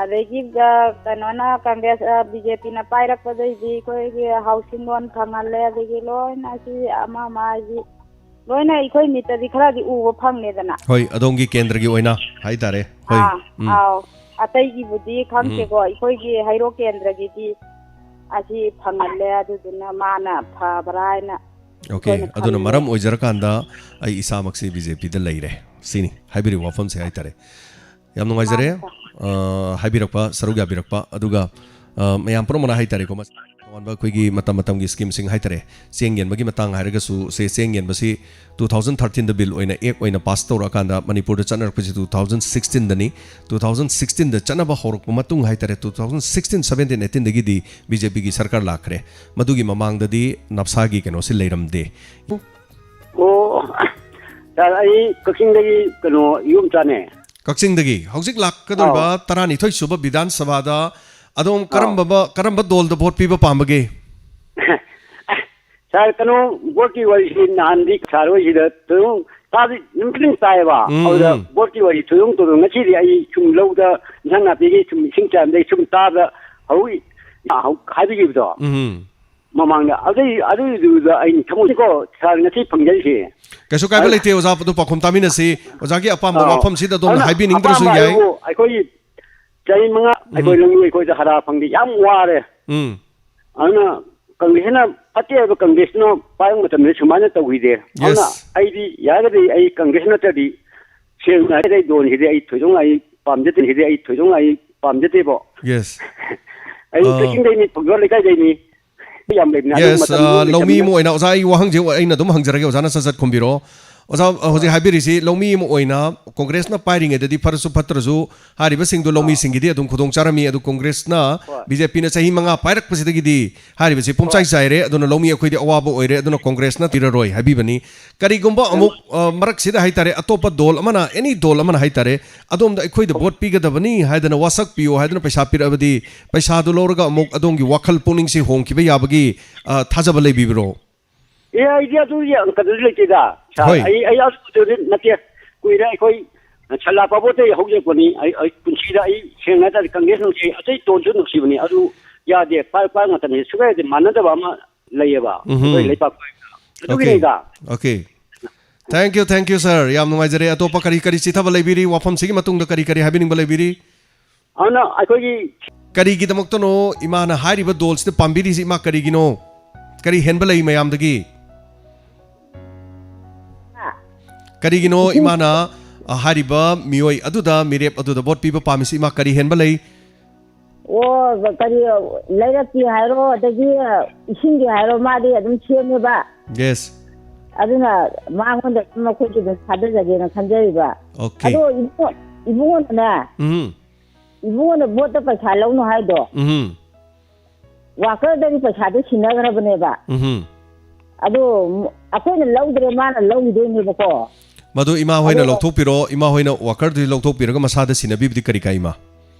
ꯑꯗꯒꯤ, ꯑ, ꯀꯩꯅꯣꯅ, ꯀꯪꯒ꯭ꯔꯦꯁ, ꯑ, ꯕꯤ ꯖꯦ ꯄꯤꯅ ꯄꯥꯏꯔꯛꯄꯗꯩꯗꯤ ꯑꯩꯈꯣꯏꯒꯤ ꯍꯥꯎꯁꯤꯡ ꯂꯣꯟ ꯐꯪꯍꯜꯂꯦ, ꯑꯗꯒꯤ ꯂꯣꯏꯅ ꯑꯁꯤ ꯑꯃ ꯑꯃ ꯍꯥꯏꯗꯤ ꯂꯣꯏꯅ ꯑꯩꯈꯣꯏ ꯃꯤꯠꯇꯗꯤ ꯈꯔꯗꯤ ꯎꯕ ꯐꯪꯉꯦꯗꯅ꯫ ꯍꯣꯏ, ꯑꯗꯣꯝꯒꯤ ꯀꯦꯟꯗ꯭ꯔꯒꯤ ꯑꯣꯏꯅ ꯍꯥꯏꯇꯥꯔꯦ꯫ ꯍꯣꯏ꯫ ꯑꯥ, ꯎꯝ꯫ ꯑꯥꯎ꯫ ꯑꯇꯩꯒꯤꯕꯨꯗꯤ ꯎꯝ꯫ ꯈꯪꯗꯦꯀꯣ, ꯑꯩꯈꯣꯏꯒꯤ ꯍꯩꯔꯣꯛ ꯀꯦꯟꯗ꯭ꯔꯒꯤꯗꯤ ꯑꯁꯤ ꯐꯪꯍꯜꯂꯦ, ꯑꯗꯨꯗꯨꯅ ꯃꯥꯅ ꯐꯕ꯭ꯔꯥ ꯍꯥꯏꯅ ꯑꯣꯀꯦ, ꯑꯩꯈꯣꯏꯅ ꯑꯗꯨꯅ ꯈꯜꯂꯦ꯫ ꯃꯔꯝ ꯑꯣꯏꯖꯔꯀꯥꯟꯗ ꯑꯩ ꯏꯁꯥꯃꯛꯁꯤ ꯕꯤ ꯖꯦ ꯄꯤꯗ ꯂꯩꯔꯦ꯫ ꯁꯤꯅꯤ ꯍꯥꯏꯕꯤꯔꯤꯕ ꯋꯥꯐꯝꯁꯦ ꯍꯥꯏꯇꯥꯔꯦ꯫ ꯌꯥꯝ ꯅꯨꯡꯉꯥꯏꯖꯔꯦ, ꯃꯥꯅꯤ, ꯁꯥꯔ꯫ ꯑ, ꯍꯥꯏꯕꯤꯔꯛꯄ, ꯁꯔꯨꯛ ꯌꯥꯕꯤꯔꯛꯄ, ꯑꯗꯨꯒ, ꯑ, ꯃꯌꯥꯝ ꯄꯨꯝꯅꯃꯛꯅ ꯍꯥꯏꯇꯥꯔꯦꯀꯣ, ꯃꯁꯤ ꯇꯣꯉꯥꯟꯕ ꯑꯩꯈꯣꯏꯒꯤ ꯃꯇꯝ ꯃꯇꯝꯒꯤ ꯁ꯭ꯀꯤꯝꯁꯤꯡ ꯍꯥꯏꯇꯥꯔꯦ, ꯆꯦꯡ ꯌꯦꯟꯕꯒꯤ ꯃꯇꯥꯡ ꯍꯥꯏꯔꯒꯁꯨ, ꯁꯦ, ꯆꯦꯡ ꯌꯦꯟꯕꯁꯤ ꯇꯨ ꯊꯥꯎꯖꯟ ꯊꯥꯔꯇꯤꯟꯗ ꯕꯤꯜ ꯑꯣꯏꯅ ꯑꯦꯛ ꯑꯣꯏꯅ ꯄꯥꯁ ꯇꯧꯔꯛꯑꯀꯥꯟꯗ ꯃꯅꯤꯄꯨꯔꯗ ꯆꯠꯅꯔꯛꯄꯁꯤ ꯇꯨ ꯊꯥꯎꯖꯟ ꯁꯤꯛꯁꯇꯤꯟꯗꯅꯤ꯫ ꯇꯨ ꯊꯥꯎꯖꯟ ꯁꯤꯛꯁꯇꯤꯟꯗ ꯆꯠꯅꯕ ꯍꯧꯔꯛꯄ ꯃꯇꯨꯡ ꯍꯥꯏꯇꯥꯔꯦ, ꯇꯨ ꯊꯥꯎꯖꯟ ꯁꯤꯛꯁꯇꯤꯟ ꯁꯕꯦꯟꯇꯤꯟ ꯑꯩꯠꯇꯤꯟꯗꯒꯤꯗꯤ ꯕꯤ ꯖꯦ ꯄꯤꯒꯤ ꯁꯔꯀꯥꯔ ꯂꯥꯛꯈ꯭ꯔꯦ꯫ ꯃꯗꯨꯒꯤ ꯃꯃꯥꯡꯗꯗꯤ ꯅꯞꯁꯥꯒꯤ ꯀꯩꯅꯣꯁꯤ ꯂꯩꯔꯝꯗꯦ꯫ ꯑꯣ, ꯁꯥꯔ, ꯑꯩ ꯀꯛꯆꯤꯡꯗꯒꯤ ꯀꯩꯅꯣ ꯏꯌꯣꯝꯆꯥꯅꯦ꯫ ꯀꯛꯆꯤꯡꯗꯒꯤ ꯍꯧꯖꯤꯛ ꯂꯥꯛꯀꯗꯧꯔꯤꯕ ꯑꯥꯎ꯫ ꯇꯔꯥꯅꯤꯊꯣꯏ ꯁꯨꯕ ꯕꯤꯙꯥꯟ ꯁꯚꯥꯗ ꯑꯗꯣꯝ ꯑꯥꯎ꯫ ꯀꯔꯝꯕ, ꯀꯔꯝꯕ ꯗꯣꯜꯗ ꯚꯣꯠ ꯄꯤꯕ ꯄꯥꯝꯕꯒꯦ? ꯁꯥꯔ, ꯀꯩꯅꯣ, ꯚꯣꯠꯀꯤ ꯋꯥꯔꯤꯁꯤ ꯅꯍꯥꯟꯗꯤ ꯁꯥꯔ ꯍꯣꯏꯁꯤꯗ ꯊꯣꯏꯗꯣꯛ ꯇꯥꯗꯤ ꯑꯗꯨꯝ ꯈꯤꯇꯪ ꯇꯥꯏꯌꯦꯕ꯫ ꯎꯝ, ꯑꯗꯨꯗ ꯎꯝ꯫ ꯚꯣꯠꯀꯤ ꯋꯥꯔꯤ ꯊꯣꯏꯗꯣꯛ ꯇꯧꯗꯣ ꯉꯁꯤꯗꯤ ꯑꯩ ꯁꯨꯝ ꯂꯧꯗ ꯏꯟꯁꯥꯡ ꯅꯥꯄꯤꯒꯤ ꯁꯨꯝ ꯏꯁꯤꯡ ꯆꯥꯏꯕꯗꯩ ꯁꯨꯝ ꯇꯥꯕꯗ ꯍꯧ-, ꯍꯧ-, ꯍꯥꯏꯕꯤꯈꯤꯕꯗꯣ꯫ ꯎꯝ꯫ ꯃꯃꯥꯡꯗ꯫ ꯑꯗꯨꯏ, ꯑꯗꯨꯏꯗꯨꯗ ꯑꯩ ꯊꯃꯣꯏꯀꯣ, ꯁꯥꯔ ꯉꯁꯤ ꯐꯪꯖꯔꯤꯁꯦ꯫ ꯀꯩꯁꯨ ꯀꯥꯏꯕ ꯑ-, ꯂꯩꯇꯦ, ꯑꯣꯖꯥ꯫ ꯑꯗꯨ ꯄꯥꯎꯈꯨꯝ ꯇꯥꯃꯤꯟꯅꯁꯤ꯫ ꯑꯣꯖꯥꯒꯤ ꯑꯄꯥꯝꯕ ꯑꯥ꯫ ꯋꯥꯐꯝꯁꯤꯗ ꯑꯗꯣꯝꯅ ꯑꯗꯨꯅ ꯍꯥꯏꯕꯤꯅꯤꯡꯗ꯭ꯔꯁꯨ ꯑꯄꯥꯝꯕ ꯌꯥꯏ꯫ ꯍꯥꯏꯕꯕꯨ ꯑꯩꯈꯣꯏꯒꯤ ꯆꯍꯤ ꯃꯉꯥ ꯎꯝ꯫ ꯑꯩꯈꯣꯏ ꯂꯧꯃꯤ ꯑꯩꯈꯣꯏꯗ ꯍꯥꯔ ꯐꯪꯗꯦ, ꯌꯥꯝ ꯋꯥꯔꯦ꯫ ꯎꯝ꯫ ꯑꯗꯨꯅ ꯀꯪꯒ꯭ꯔꯦꯁꯅ ꯐꯠꯇꯦ ꯍꯥꯏꯕ, ꯀꯪꯒ꯭ꯔꯦꯁꯅ ꯄꯥꯏꯕ ꯃꯇꯝꯗ ꯁꯨꯃꯥꯏꯅ ꯇꯧꯈꯤꯗꯦ꯫ ꯑꯗꯨꯅ ꯌꯦꯁ꯫ ꯑꯩꯗꯤ ꯌꯥꯔꯒꯗꯤ ꯑꯩ ꯀꯪꯒ꯭ꯔꯦꯁ ꯅꯠꯇ꯭ꯔꯗꯤ ꯁꯦꯡꯅ ꯍꯥꯏꯔꯒꯗꯤ ꯑꯩ ꯗꯣꯟꯁꯤꯗꯤ ꯑꯩ ꯊꯣꯏꯗꯣꯛꯅ ꯑꯩ ꯄꯥꯝꯖꯗꯦ, ꯁꯤꯗꯤ ꯑꯩ ꯊꯣꯏꯗꯣꯛꯅ ꯑꯩ ꯄꯥꯝꯖꯗꯦꯕꯣ꯫ ꯌꯦꯁ꯫ ꯑꯩ ꯑꯥ꯫ ꯀꯛꯆꯤꯡꯗꯩꯅꯤ, ꯐꯧꯖꯣꯔ ꯂꯩꯀꯥꯏꯗꯩꯅꯤ꯫ ꯌꯥꯝ ꯂꯩꯕꯅꯦ꯫ ꯑꯗꯨ ꯌꯦꯁ, ꯃꯇꯝꯗꯨ ꯑ, ꯂꯧꯃꯤ ꯂꯩꯇꯕꯅꯤꯅ꯫ ꯑꯃ ꯑꯣꯏꯅ ꯑꯣꯖꯥ, ꯑꯩ ꯋꯥꯍꯪꯁꯦ ꯑꯩꯅ ꯑꯗꯨꯝ ꯍꯪꯖꯔꯒꯦ, ꯑꯣꯖꯥꯅ ꯁꯠ ꯁꯠ ꯈꯨꯝꯕꯤꯔꯛꯑꯣ꯫ ꯑꯣꯖꯥ, ꯑ, ꯍꯧꯖꯤꯛ ꯍꯣꯏ꯫ ꯍꯥꯏꯕꯤꯔꯤꯁꯤ ꯂꯧꯃꯤ ꯑꯃ ꯑꯣꯏꯅ ꯀꯣꯡꯒ꯭ꯔꯦꯁꯅ ꯄꯥꯏꯔꯤꯉꯩꯗꯗꯤ ꯐꯔꯁꯨ ꯐꯠꯇ꯭ꯔꯁꯨ ꯍꯥꯏꯔꯤꯕꯁꯤꯡꯗꯣ ꯑꯥ꯫ ꯂꯧꯃꯤꯁꯤꯡꯒꯤꯗꯤ ꯑꯗꯨꯝ ꯈꯨꯗꯣꯡ ꯆꯥꯔꯝꯃꯤ꯫ ꯑꯗꯨ ꯀꯣꯡꯒ꯭ꯔꯦꯁꯅ, ꯍꯣꯏ꯫ ꯕꯤ ꯖꯦ ꯄꯤꯅ ꯆꯍꯤ ꯃꯉꯥ ꯄꯥꯏꯔꯛꯄꯁꯤꯗꯒꯤꯗꯤ ꯍꯥꯏꯔꯤꯕꯁꯤ ꯄꯨꯝꯆꯥꯏ ꯍꯣꯏ꯫ ꯆꯥꯏꯔꯦ꯫ ꯑꯗꯨꯅ ꯂꯧꯃꯤ ꯑꯩꯈꯣꯏꯗꯤ ꯑꯋꯥꯕ ꯑꯣꯏꯔꯦ꯫ ꯑꯗꯨꯅ ꯀꯣꯡꯒ꯭ꯔꯦꯁꯅ ꯄꯤꯔꯔꯣꯏ ꯍꯥꯏꯕꯤꯕꯅꯤ꯫ ꯀꯔꯤꯒꯨꯝꯕ ꯑꯃꯨꯛ, ꯑ, ꯃꯔꯛꯁꯤꯗ ꯍꯥꯏꯇꯥꯔꯦ, ꯑꯇꯣꯞꯄ ꯗꯣꯜ ꯑꯃꯅ, ꯑꯦꯅꯤ ꯗꯣꯜ ꯑꯃꯅ ꯍꯥꯏꯇꯥꯔꯦ, ꯑꯗꯣꯝꯗ ꯑꯩꯈꯣꯏꯗ ꯚꯣꯠ ꯄꯤꯒꯗꯕꯅꯤ ꯍꯥꯏꯗꯅ ꯋꯥꯁꯛ ꯄꯤꯌꯣ ꯍꯥꯏꯗꯅ ꯄꯩꯁꯥ ꯄꯤꯔꯛꯑꯕꯗꯤ ꯄꯩꯁꯥꯗꯨ ꯂꯧꯔꯒ ꯑꯃꯨꯛ ꯑꯗꯣꯝꯒꯤ ꯋꯥꯈꯜ ꯄꯨꯛꯅꯤꯡꯁꯤ ꯍꯣꯡꯈꯤꯕ ꯌꯥꯕꯒꯤ, ꯑ, ꯊꯥꯖꯕ ꯂꯩꯕꯤꯕ꯭ꯔꯣ? ꯑꯦ, ꯑꯩꯗꯤ ꯑꯗꯨ ꯌꯥꯝ ꯀꯩꯅꯣꯗꯤ ꯂꯩꯇꯦꯗ, ꯁꯥꯔ꯫ ꯍꯣꯏ꯫ ꯑꯩ, ꯑꯩ ꯑꯗꯨꯗꯤ ꯅꯠꯇꯦ꯫ ꯀꯨꯏꯔꯦ ꯑꯩꯈꯣꯏ ꯁꯂꯥ ꯄꯥꯕꯣꯠꯇꯩ ꯍꯧꯖꯔꯛꯄꯅꯤ꯫ ꯑꯩ, ꯑꯩ ꯄꯨꯟꯁꯤꯗ ꯑꯩ ꯁꯦꯡꯅ ꯍꯥꯏꯇꯥꯔꯗꯤ ꯀꯪꯒ꯭ꯔꯦꯁ ꯅꯨꯡꯁꯤ, ꯑꯇꯩ ꯇꯣꯟꯁꯨ ꯅꯨꯡꯁꯤꯕꯅꯤ꯫ ꯑꯗꯨ ꯌꯥꯗꯦ, ꯄꯥꯏ-, ꯄꯥꯏ ꯉꯥꯛꯇꯅꯤ꯫ ꯁꯨꯡꯌꯥ ꯌꯥꯗꯦ, ꯃꯥꯟꯅꯗꯕ ꯑꯃ ꯂꯩꯌꯦꯕ ꯎꯝꯍꯨꯝ꯫ ꯑꯩꯈꯣꯏ ꯂꯩꯄꯥꯛ꯫ ꯑꯗꯨꯒꯤꯅꯤꯗ꯫ Okay. Thank you, thank you, sir. ꯌꯥꯝ ꯅꯨꯡꯉꯥꯏꯖꯔꯦ꯫ ꯑꯇꯣꯞꯄ ꯀꯔꯤ ꯀꯔꯤ ꯆꯤꯊꯕ ꯂꯩꯕꯤꯔꯤ? ꯋꯥꯐꯝꯁꯤꯒꯤ ꯃꯇꯨꯡꯗ ꯀꯔꯤ ꯀꯔꯤ ꯍꯥꯏꯕꯤꯅꯤꯡꯕ ꯂꯩꯕꯤꯔꯤ? ꯑꯗꯨꯅ ꯑꯩꯈꯣꯏꯒꯤ ꯀꯔꯤꯒꯤꯗꯃꯛꯇꯅꯣ ꯏꯃꯥꯅ ꯍꯥꯏꯔꯤꯕ ꯗꯣꯜꯁꯤꯗ ꯄꯥꯝꯕꯤꯔꯤꯁꯤ? ꯏꯃꯥ, ꯀꯔꯤꯒꯤꯅꯣ? ꯀꯔꯤ ꯍꯦꯟꯕ ꯂꯩ ꯃꯌꯥꯝꯗꯒꯤ? ꯀꯔꯤꯒꯤꯅꯣ ꯏꯃꯥꯅ, ꯑ, ꯍꯥꯏꯔꯤꯕ ꯃꯤꯑꯣꯏ ꯑꯗꯨꯗ, ꯃꯤꯔꯦꯞ ꯑꯗꯨꯗ ꯚꯣꯠ ꯄꯤꯕ ꯄꯥꯝꯃꯤꯁꯤ? ꯏꯃꯥ, ꯀꯔꯤ ꯍꯦꯟꯕ ꯂꯩ? ꯑꯣ, ꯀꯔꯤ, ꯂꯩꯔꯛꯀꯤ ꯍꯥꯏꯔꯣ, ꯑꯗꯒꯤ ꯏꯁꯤꯡꯒꯤ ꯍꯥꯏꯔꯣ, ꯃꯥꯗꯤ ꯑꯗꯨꯝ ꯁꯦꯝꯃꯦꯕ꯫ Yes. ꯑꯗꯨꯅ ꯃꯉꯣꯟꯗ ꯑꯗꯨꯝ ꯑꯩꯈꯣꯏꯁꯨ ꯑꯗꯨꯝ ꯊꯥꯗꯖꯒꯦꯅ ꯈꯟꯖꯔꯤꯕ꯫ Okay. ꯑꯗꯣ ꯏꯕꯨꯡ-, ꯏꯕꯨꯡꯉꯣꯅꯅꯦ, ꯎꯝ꯫ ꯏꯕꯨꯡꯉꯣꯅ ꯚꯣꯠꯇ ꯄꯩꯁꯥ ꯂꯧꯅꯨ ꯍꯥꯏꯗꯣ, ꯎꯝ꯫ ꯋꯥꯀꯔꯗꯗꯤ ꯄꯩꯁꯥꯗꯣ ꯁꯤꯟꯅꯈ꯭ꯔꯕꯅꯦꯕ꯫ ꯎꯝ꯫ ꯑꯗꯣ ꯑꯩꯈꯣꯏꯅ ꯂꯧꯗ꯭ꯔꯦ, ꯃꯥꯅ ꯂꯧꯈꯤꯗꯣꯏꯅꯦꯕꯀꯣ꯫ ꯃꯗꯨ ꯏꯃꯥ ꯍꯣꯏꯅ ꯑꯗꯣ ꯂꯧꯊꯣꯛꯄꯤꯔꯣ, ꯏꯃꯥ ꯍꯣꯏꯅ ꯋꯥꯀꯔꯗꯨꯗꯤ ꯂꯧꯊꯣꯛꯄꯤꯔꯒ ꯃꯁꯥꯗ ꯁꯤꯟꯅꯕꯤꯕꯗꯤ ꯀꯔꯤ ꯀꯥꯏ, ꯏꯃꯥ?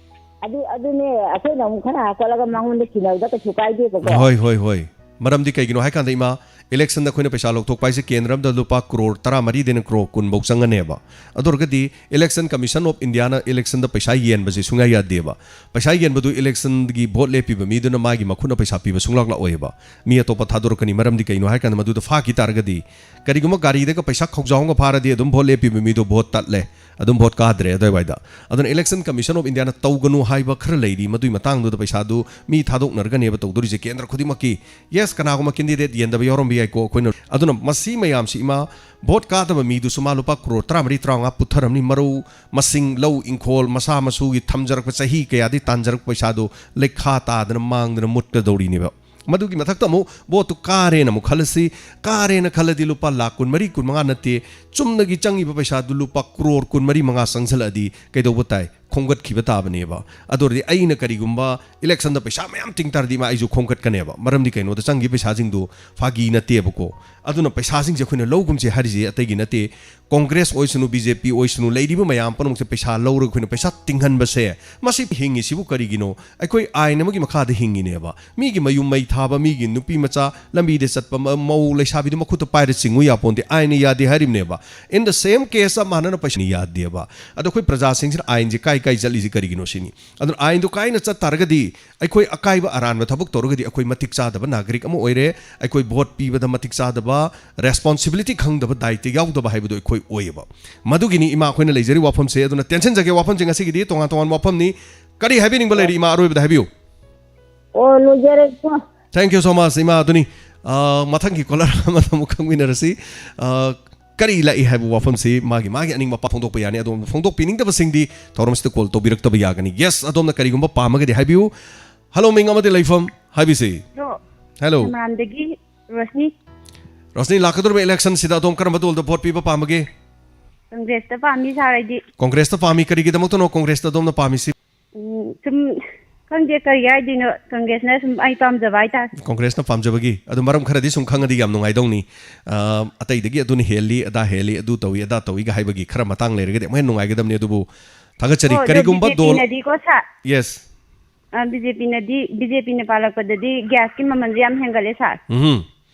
ꯑꯗꯨ, ꯑꯗꯨꯅꯦ, ꯑꯩꯈꯣꯏꯅ ꯑꯃꯨꯛ ꯈꯔ ꯍꯥꯞꯀꯠꯂꯒ ꯃꯉꯣꯟꯗ ꯁꯤꯟꯅꯕꯗ ꯀꯩꯁꯨ ꯀꯥꯏꯗꯦꯕꯀꯣ꯫ ꯍꯣꯏ, ꯍꯣꯏ, ꯍꯣꯏ꯫ ꯃꯔꯝꯗꯤ ꯀꯩꯒꯤꯅꯣ ꯍꯥꯏꯀꯥꯟꯗ, ꯏꯃꯥ, ꯏꯂꯦꯛꯁꯟꯗ ꯑꯩꯈꯣꯏꯅ ꯄꯩꯁꯥ ꯂꯧꯊꯣꯛꯄ ꯍꯥꯏꯁꯦ ꯀꯦꯟꯗ꯭ꯔ ꯑꯃꯗ ꯂꯨꯄꯥ ꯀ꯭ꯔꯣꯔ ꯇꯔꯥꯃꯔꯤꯗꯩꯅ ꯀ꯭ꯔꯣꯔ ꯀꯨꯟꯐꯧ ꯆꯪꯒꯅꯦꯕ꯫ ꯑꯗꯨ ꯑꯣꯏꯔꯒꯗꯤ Election Commission of Indiaꯅ ꯏꯂꯦꯛꯁꯟꯗ ꯄꯩꯁꯥ ꯌꯦꯟꯕꯁꯦ ꯁꯨꯡꯌꯥ ꯌꯥꯗꯦꯕ꯫ ꯄꯩꯁꯥ ꯌꯦꯟꯕꯗꯨ ꯏꯂꯦꯛꯁꯟꯒꯤ ꯚꯣꯠ ꯂꯦꯞꯄꯤꯕ ꯃꯤꯗꯨꯅ ꯃꯥꯒꯤ ꯃꯈꯨꯠꯅ ꯄꯩꯁꯥ ꯄꯤꯕ ꯁꯨꯡꯂꯥꯛ ꯂꯥꯛꯑꯣꯏꯕ꯫ ꯃꯤ ꯑꯇꯣꯞꯄ ꯊꯥꯗꯣꯔꯛꯀꯅꯤ꯫ ꯃꯔꯝꯗꯤ ꯀꯩꯅꯣ ꯍꯥꯏꯀꯥꯟꯗ, ꯃꯗꯨꯗ ꯐꯥꯈꯤ ꯇꯥꯔꯒꯗꯤ, ꯀꯔꯤꯒꯨꯝꯕ ꯒꯥꯔꯤꯗꯒ ꯄꯩꯁꯥ ꯈꯧꯖꯥꯎ ꯑꯃꯒ ꯐꯥꯔꯗꯤ ꯑꯗꯨꯝ ꯚꯣꯠ ꯂꯦꯞꯄꯤꯕ ꯃꯤꯗꯣ ꯚꯣꯠ ꯇꯠꯂꯦ, ꯑꯗꯨꯝ ꯚꯣꯠ ꯀꯥꯗ꯭ꯔꯦ ꯑꯗꯨꯋꯥꯏꯗ꯫ ꯑꯗꯨꯅ Election Commission of Indiaꯅ ꯇꯧꯒꯅꯨ ꯍꯥꯏꯕ ꯈꯔ ꯂꯩꯔꯤ꯫ ꯃꯗꯨꯒꯤ ꯃꯇꯥꯡꯗꯨꯗ ꯄꯩꯁꯥꯗꯨ ꯃꯤ ꯊꯥꯗꯣꯛꯅꯔꯒꯅꯦꯕ ꯇꯧꯗꯣꯔꯤꯁꯦ ꯀꯦꯟꯗ꯭ꯔ ꯈꯨꯗꯤꯡꯃꯛꯀꯤ꯫ Yes, ꯀꯅꯥꯒꯨꯝꯕ candidate ꯌꯦꯟꯗꯕ ꯌꯥꯎꯔꯝꯕ ꯌꯥꯏꯀꯣ ꯑꯩꯈꯣꯏꯅ꯫ ꯑꯗꯨꯅ ꯃꯁꯤ ꯃꯌꯥꯝꯁꯤ, ꯏꯃꯥ, ꯚꯣꯠ ꯀꯥꯗꯕ ꯃꯤꯗꯨꯁꯨ ꯃꯥ ꯂꯨꯄꯥ ꯀ꯭ꯔꯣꯔ ꯇꯔꯥꯃꯔꯤ, ꯇꯔꯥꯃꯉꯥ ꯄꯨꯊꯔꯝꯅꯤ꯫ ꯃꯔꯧ ꯃꯁꯤꯡ, ꯂꯧ ꯏꯪꯈꯣꯜ, ꯃꯁꯥ ꯃꯁꯨꯒꯤ ꯊꯝꯖꯔꯛꯄ, ꯆꯍꯤ ꯀꯌꯥꯗꯒꯤ ꯇꯥꯟꯖꯔꯛꯄ ꯄꯩꯁꯥꯗꯨ ꯂꯩꯈꯥ ꯇꯥꯗꯅ, ꯃꯥꯡꯗꯅ, ꯃꯨꯠꯀꯗꯧꯔꯤꯅꯦꯕ꯫ ꯃꯗꯨꯒꯤ ꯃꯊꯛꯇ ꯑꯃꯨꯛ ꯚꯣꯠꯇꯨ ꯀꯥꯔꯦꯅ ꯑꯃꯨꯛ ꯈꯜꯂꯁꯤ꯫ ꯀꯥꯔꯦꯅ ꯈꯜꯂꯗꯤ ꯂꯨꯄꯥ ꯂꯥꯈ ꯀꯨꯟꯃꯔꯤ, ꯀꯨꯟꯃꯉꯥ ꯅꯠꯇꯦ, ꯆꯨꯝꯅꯒꯤ ꯆꯪꯉꯤꯕ ꯄꯩꯁꯥꯗꯨ ꯂꯨꯄꯥ ꯀ꯭ꯔꯣꯔ ꯀꯨꯟꯃꯔꯤ ꯃꯉꯥ ꯆꯪꯁꯤꯜꯂꯛꯑꯗꯤ ꯀꯩꯗꯧꯕ ꯇꯥꯏ? ꯈꯣꯝꯒꯠꯈꯤꯕ ꯇꯥꯕꯅꯦꯕ꯫ ꯑꯗꯨ ꯑꯣꯏꯔꯗꯤ ꯑꯩꯅ ꯀꯔꯤꯒꯨꯝꯕ ꯏꯂꯦꯛꯁꯟꯗ ꯄꯩꯁꯥ ꯃꯌꯥꯝ ꯇꯤꯡ ꯇꯥꯔꯗꯤ ꯏꯃꯥ ꯑꯩꯁꯨ ꯈꯣꯝꯒꯠꯀꯅꯦꯕ꯫ ꯃꯔꯝꯗꯤ ꯀꯩꯅꯣꯗ ꯆꯪꯈꯤꯕ ꯄꯩꯁꯥꯁꯤꯡꯗꯨ ꯐꯥꯒꯤ ꯅꯠꯇꯦꯕꯀꯣ꯫ ꯑꯗꯨꯅ ꯄꯩꯁꯥꯁꯤꯡꯁꯦ ꯑꯩꯈꯣꯏꯅ ꯂꯧꯒꯨꯝꯁꯦ ꯍꯥꯏꯔꯤꯁꯦ ꯑꯇꯩꯒꯤ ꯅꯠꯇꯦ꯫ ꯀꯣꯡꯒ꯭ꯔꯦꯁ ꯑꯣꯏꯁꯅꯨ, ꯕꯤ ꯖꯦ ꯄꯤ ꯑꯣꯏꯁꯅꯨ, ꯂꯩꯔꯤꯕ ꯃꯌꯥꯝ ꯄꯨꯝꯅꯃꯛꯁꯦ ꯄꯩꯁꯥ ꯂꯧꯔꯒ ꯑꯩꯈꯣꯏꯅ ꯄꯩꯁꯥ ꯇꯤꯡꯍꯟꯕꯁꯦ, ꯃꯁꯤ ꯍꯤꯡꯉꯤꯁꯤꯕꯨ ꯀꯔꯤꯒꯤꯅꯣ? ꯑꯩꯈꯣꯏ ꯑꯥꯏꯟ ꯑꯃꯒꯤ ꯃꯈꯥꯗ ꯍꯤꯡꯉꯤꯅꯦꯕ꯫ ꯃꯤꯒꯤ ꯃꯌꯨꯝ ꯃꯩ ꯊꯥꯕ, ꯃꯤꯒꯤ ꯅꯨꯄꯤ ꯃꯆꯥ ꯂꯝꯕꯤꯗ ꯆꯠꯄ ꯃ-, ꯃꯧ ꯂꯩꯁꯥꯕꯤꯗꯨ ꯃꯈꯨꯠꯇ ꯄꯥꯏꯔ ꯆꯤꯡꯉꯨ ꯌꯥꯄꯣꯟꯇꯦ, ꯑꯥꯏꯟꯅ ꯌꯥꯗꯦ ꯍꯥꯏꯔꯤꯕꯅꯦꯕ꯫ In the same case ꯆꯞ ꯃꯥꯟꯅꯅ ꯄꯩꯁꯥꯅ ꯌꯥꯗꯦꯕ꯫ ꯑꯗꯣ ꯑꯩꯈꯣꯏ ꯄ꯭ꯔꯖꯥꯁꯤꯡꯁꯤꯅ ꯑꯥꯏꯟꯁꯦ ꯀꯥꯏ ꯀꯥꯏ ꯆꯠꯂꯤꯁꯤ ꯀꯔꯤꯒꯤꯅꯣ ꯁꯤꯅꯤ꯫ ꯑꯗꯨꯅ ꯑꯥꯏꯟꯗꯣ ꯀꯥꯏꯅ ꯆꯠ ꯇꯥꯔꯒꯗꯤ ꯑꯩꯈꯣꯏ ꯑꯀꯥꯏꯕ ꯑꯔꯥꯟꯕ ꯊꯕꯛ ꯇꯧꯔꯒꯗꯤ ꯑꯩꯈꯣꯏ ꯃꯇꯤꯛ ꯆꯥꯗꯕ ꯅꯥꯒꯔꯤꯛ ꯑꯃ ꯑꯣꯏꯔꯦ, ꯑꯩꯈꯣꯏ ꯚꯣꯠ ꯄꯤꯕꯗ ꯃꯇꯤꯛ ꯆꯥꯗꯕ, ꯔꯦꯁꯄꯣꯟꯁꯤꯕꯤꯂꯤꯇꯤ ꯈꯪꯗꯕ, ꯗꯥꯏꯇ ꯌꯥꯎꯗꯕ ꯍꯥꯏꯕꯗꯣ ꯑꯩꯈꯣꯏ ꯑꯣꯏꯌꯦꯕ꯫ ꯃꯗꯨꯒꯤꯅꯤ ꯏꯃꯥ ꯑꯩꯈꯣꯏꯅ ꯂꯩꯖꯔꯤꯕ ꯋꯥꯐꯝꯁꯦ꯫ ꯑꯗꯨꯅ ꯇꯦꯟꯁꯤꯟꯖꯒꯦ ꯋꯥꯐꯝꯁꯦ ꯉꯁꯤꯒꯤꯗꯤ ꯇꯣꯉꯥꯟ ꯇꯣꯉꯥꯟꯕ ꯋꯥꯐꯝꯅꯤ꯫ ꯀꯔꯤ ꯍꯥꯏꯕꯤꯅꯤꯡꯕ ꯂꯩꯔꯤ ꯏꯃꯥ, ꯑꯔꯣꯏꯕꯗ ꯍꯥꯏꯕꯤꯌꯨ꯫ ꯑꯣ, ꯂꯣꯏꯖꯔꯦꯀꯣ꯫ Thank you so much, ꯏꯃꯥ꯫ ꯑꯗꯨꯅꯤ, ꯑ, ꯃꯊꯪꯒꯤ ꯀꯣꯂꯔ ꯑꯃꯗ ꯑꯃꯨꯛ ꯈꯪꯃꯤꯟꯅꯔꯁꯤ꯫ ꯑ, ꯀꯔꯤ ꯂꯥꯛꯏ ꯍꯥꯏꯕ ꯋꯥꯐꯝꯁꯤ ꯃꯥꯒꯤ ꯃꯥꯒꯤ ꯑꯅꯤꯡꯕ ꯄꯥ ꯐꯣꯡꯗꯣꯛꯄ ꯌꯥꯅꯤ꯫ ꯑꯗꯣ ꯐꯣꯡꯗꯣꯛꯄꯤꯅꯤꯡꯗꯕꯁꯤꯡꯗꯤ ꯊꯧꯔꯝꯁꯤꯗ ꯀꯣꯜ ꯇꯧꯕꯤꯔꯛꯇꯕ ꯌꯥꯒꯅꯤ꯫ ꯌꯦꯁ, ꯑꯗꯣꯝꯅ ꯀꯔꯤꯒꯨꯝꯕ ꯄꯥꯝꯃꯒꯗꯤ ꯍꯥꯏꯕꯤꯌꯨ꯫ ꯍꯜꯂꯣ, ꯃꯤꯡ ꯑꯃꯗꯤ ꯂꯩꯐꯝ ꯍꯥꯏꯕꯤꯁꯤ꯫ ꯍꯜꯂꯣ꯫ ꯍꯜꯂꯣ꯫ ꯃꯔꯥꯝꯗꯒꯤ ꯔꯣꯁꯅꯤ꯫ ꯔꯣꯁꯅꯤ, ꯂꯥꯛꯀꯗꯧꯔꯤꯕ ꯏꯂꯦꯛꯁꯟꯁꯤꯗ ꯑꯗꯣꯝ ꯀꯔꯝꯕ ꯗꯣꯜꯗ ꯚꯣꯠ ꯄꯤꯕ ꯄꯥꯝꯕꯒꯦ? ꯀꯪꯒ꯭ꯔꯦꯁꯇ ꯄꯥꯝꯃꯤ, ꯁꯥꯔ, ꯑꯩꯗꯤ꯫ ꯀꯪꯒ꯭ꯔꯦꯁꯇ ꯄꯥꯝꯃꯤ꯫ ꯀꯔꯤꯒꯤꯗꯃꯛꯇꯅꯣ ꯀꯪꯒ꯭ꯔꯦꯁꯇ ꯑꯗꯣꯝꯅ ꯄꯥꯝꯃꯤꯁꯤ? ꯎꯝ, ꯁꯨꯝ ꯈꯪꯗꯦ ꯀꯔꯤ ꯍꯥꯏꯗꯣꯏꯅꯣ, ꯀꯪꯒ꯭ꯔꯦꯁꯅ ꯁꯨꯝ ꯑꯩ ꯄꯥꯝꯖꯕ ꯍꯥꯏꯇꯥꯔꯦ꯫ ꯀꯪꯒ꯭ꯔꯦꯁꯅ ꯄꯥꯝꯖꯕꯒꯤ꯫ ꯑꯗꯨ ꯃꯔꯝ ꯈꯔꯗꯤ ꯁꯨꯝ ꯈꯪꯉꯗꯤ ꯌꯥꯝ ꯅꯨꯡꯉꯥꯏꯗꯧꯅꯤ꯫ ꯑ, ꯑꯇꯩꯗꯒꯤ ꯑꯗꯨꯅ ꯍꯦꯜꯂꯤ, ꯑꯗꯥ ꯍꯦꯜꯂꯤ, ꯑꯗꯨ ꯇꯧꯏ, ꯑꯗꯥ ꯇꯧꯏꯒ ꯍꯥꯏꯕꯒꯤ ꯈꯔ ꯃꯇꯥꯡ ꯂꯩꯔꯒꯗꯤ ꯑꯃꯨꯛ ꯍꯦꯟꯅ ꯅꯨꯡꯉꯥꯏꯒꯗꯕꯅꯤ꯫ ꯑꯗꯨꯕꯨ ꯊꯥꯒꯠꯆꯔꯤ꯫ ꯑꯣ, ꯑꯗꯣ ꯀꯔꯤꯒꯨꯝꯕ ꯗꯣꯜ ꯕꯤ ꯖꯦ ꯄꯤꯅꯗꯤꯀꯣ, ꯁꯥꯔ꯫ ꯌꯦꯁ꯫ ꯑ, ꯕꯤ ꯖꯦ ꯄꯤꯅꯗꯤ, ꯕꯤ ꯖꯦ ꯄꯤꯅ ꯄꯥꯜꯂꯛꯄꯗꯗꯤ ꯒ꯭ꯌꯥꯁꯀꯤ ꯃꯃꯜꯁꯦ ꯌꯥꯝ ꯍꯦꯟꯒꯠꯂꯦ, ꯁꯥꯔ꯫ ꯎꯝ꯫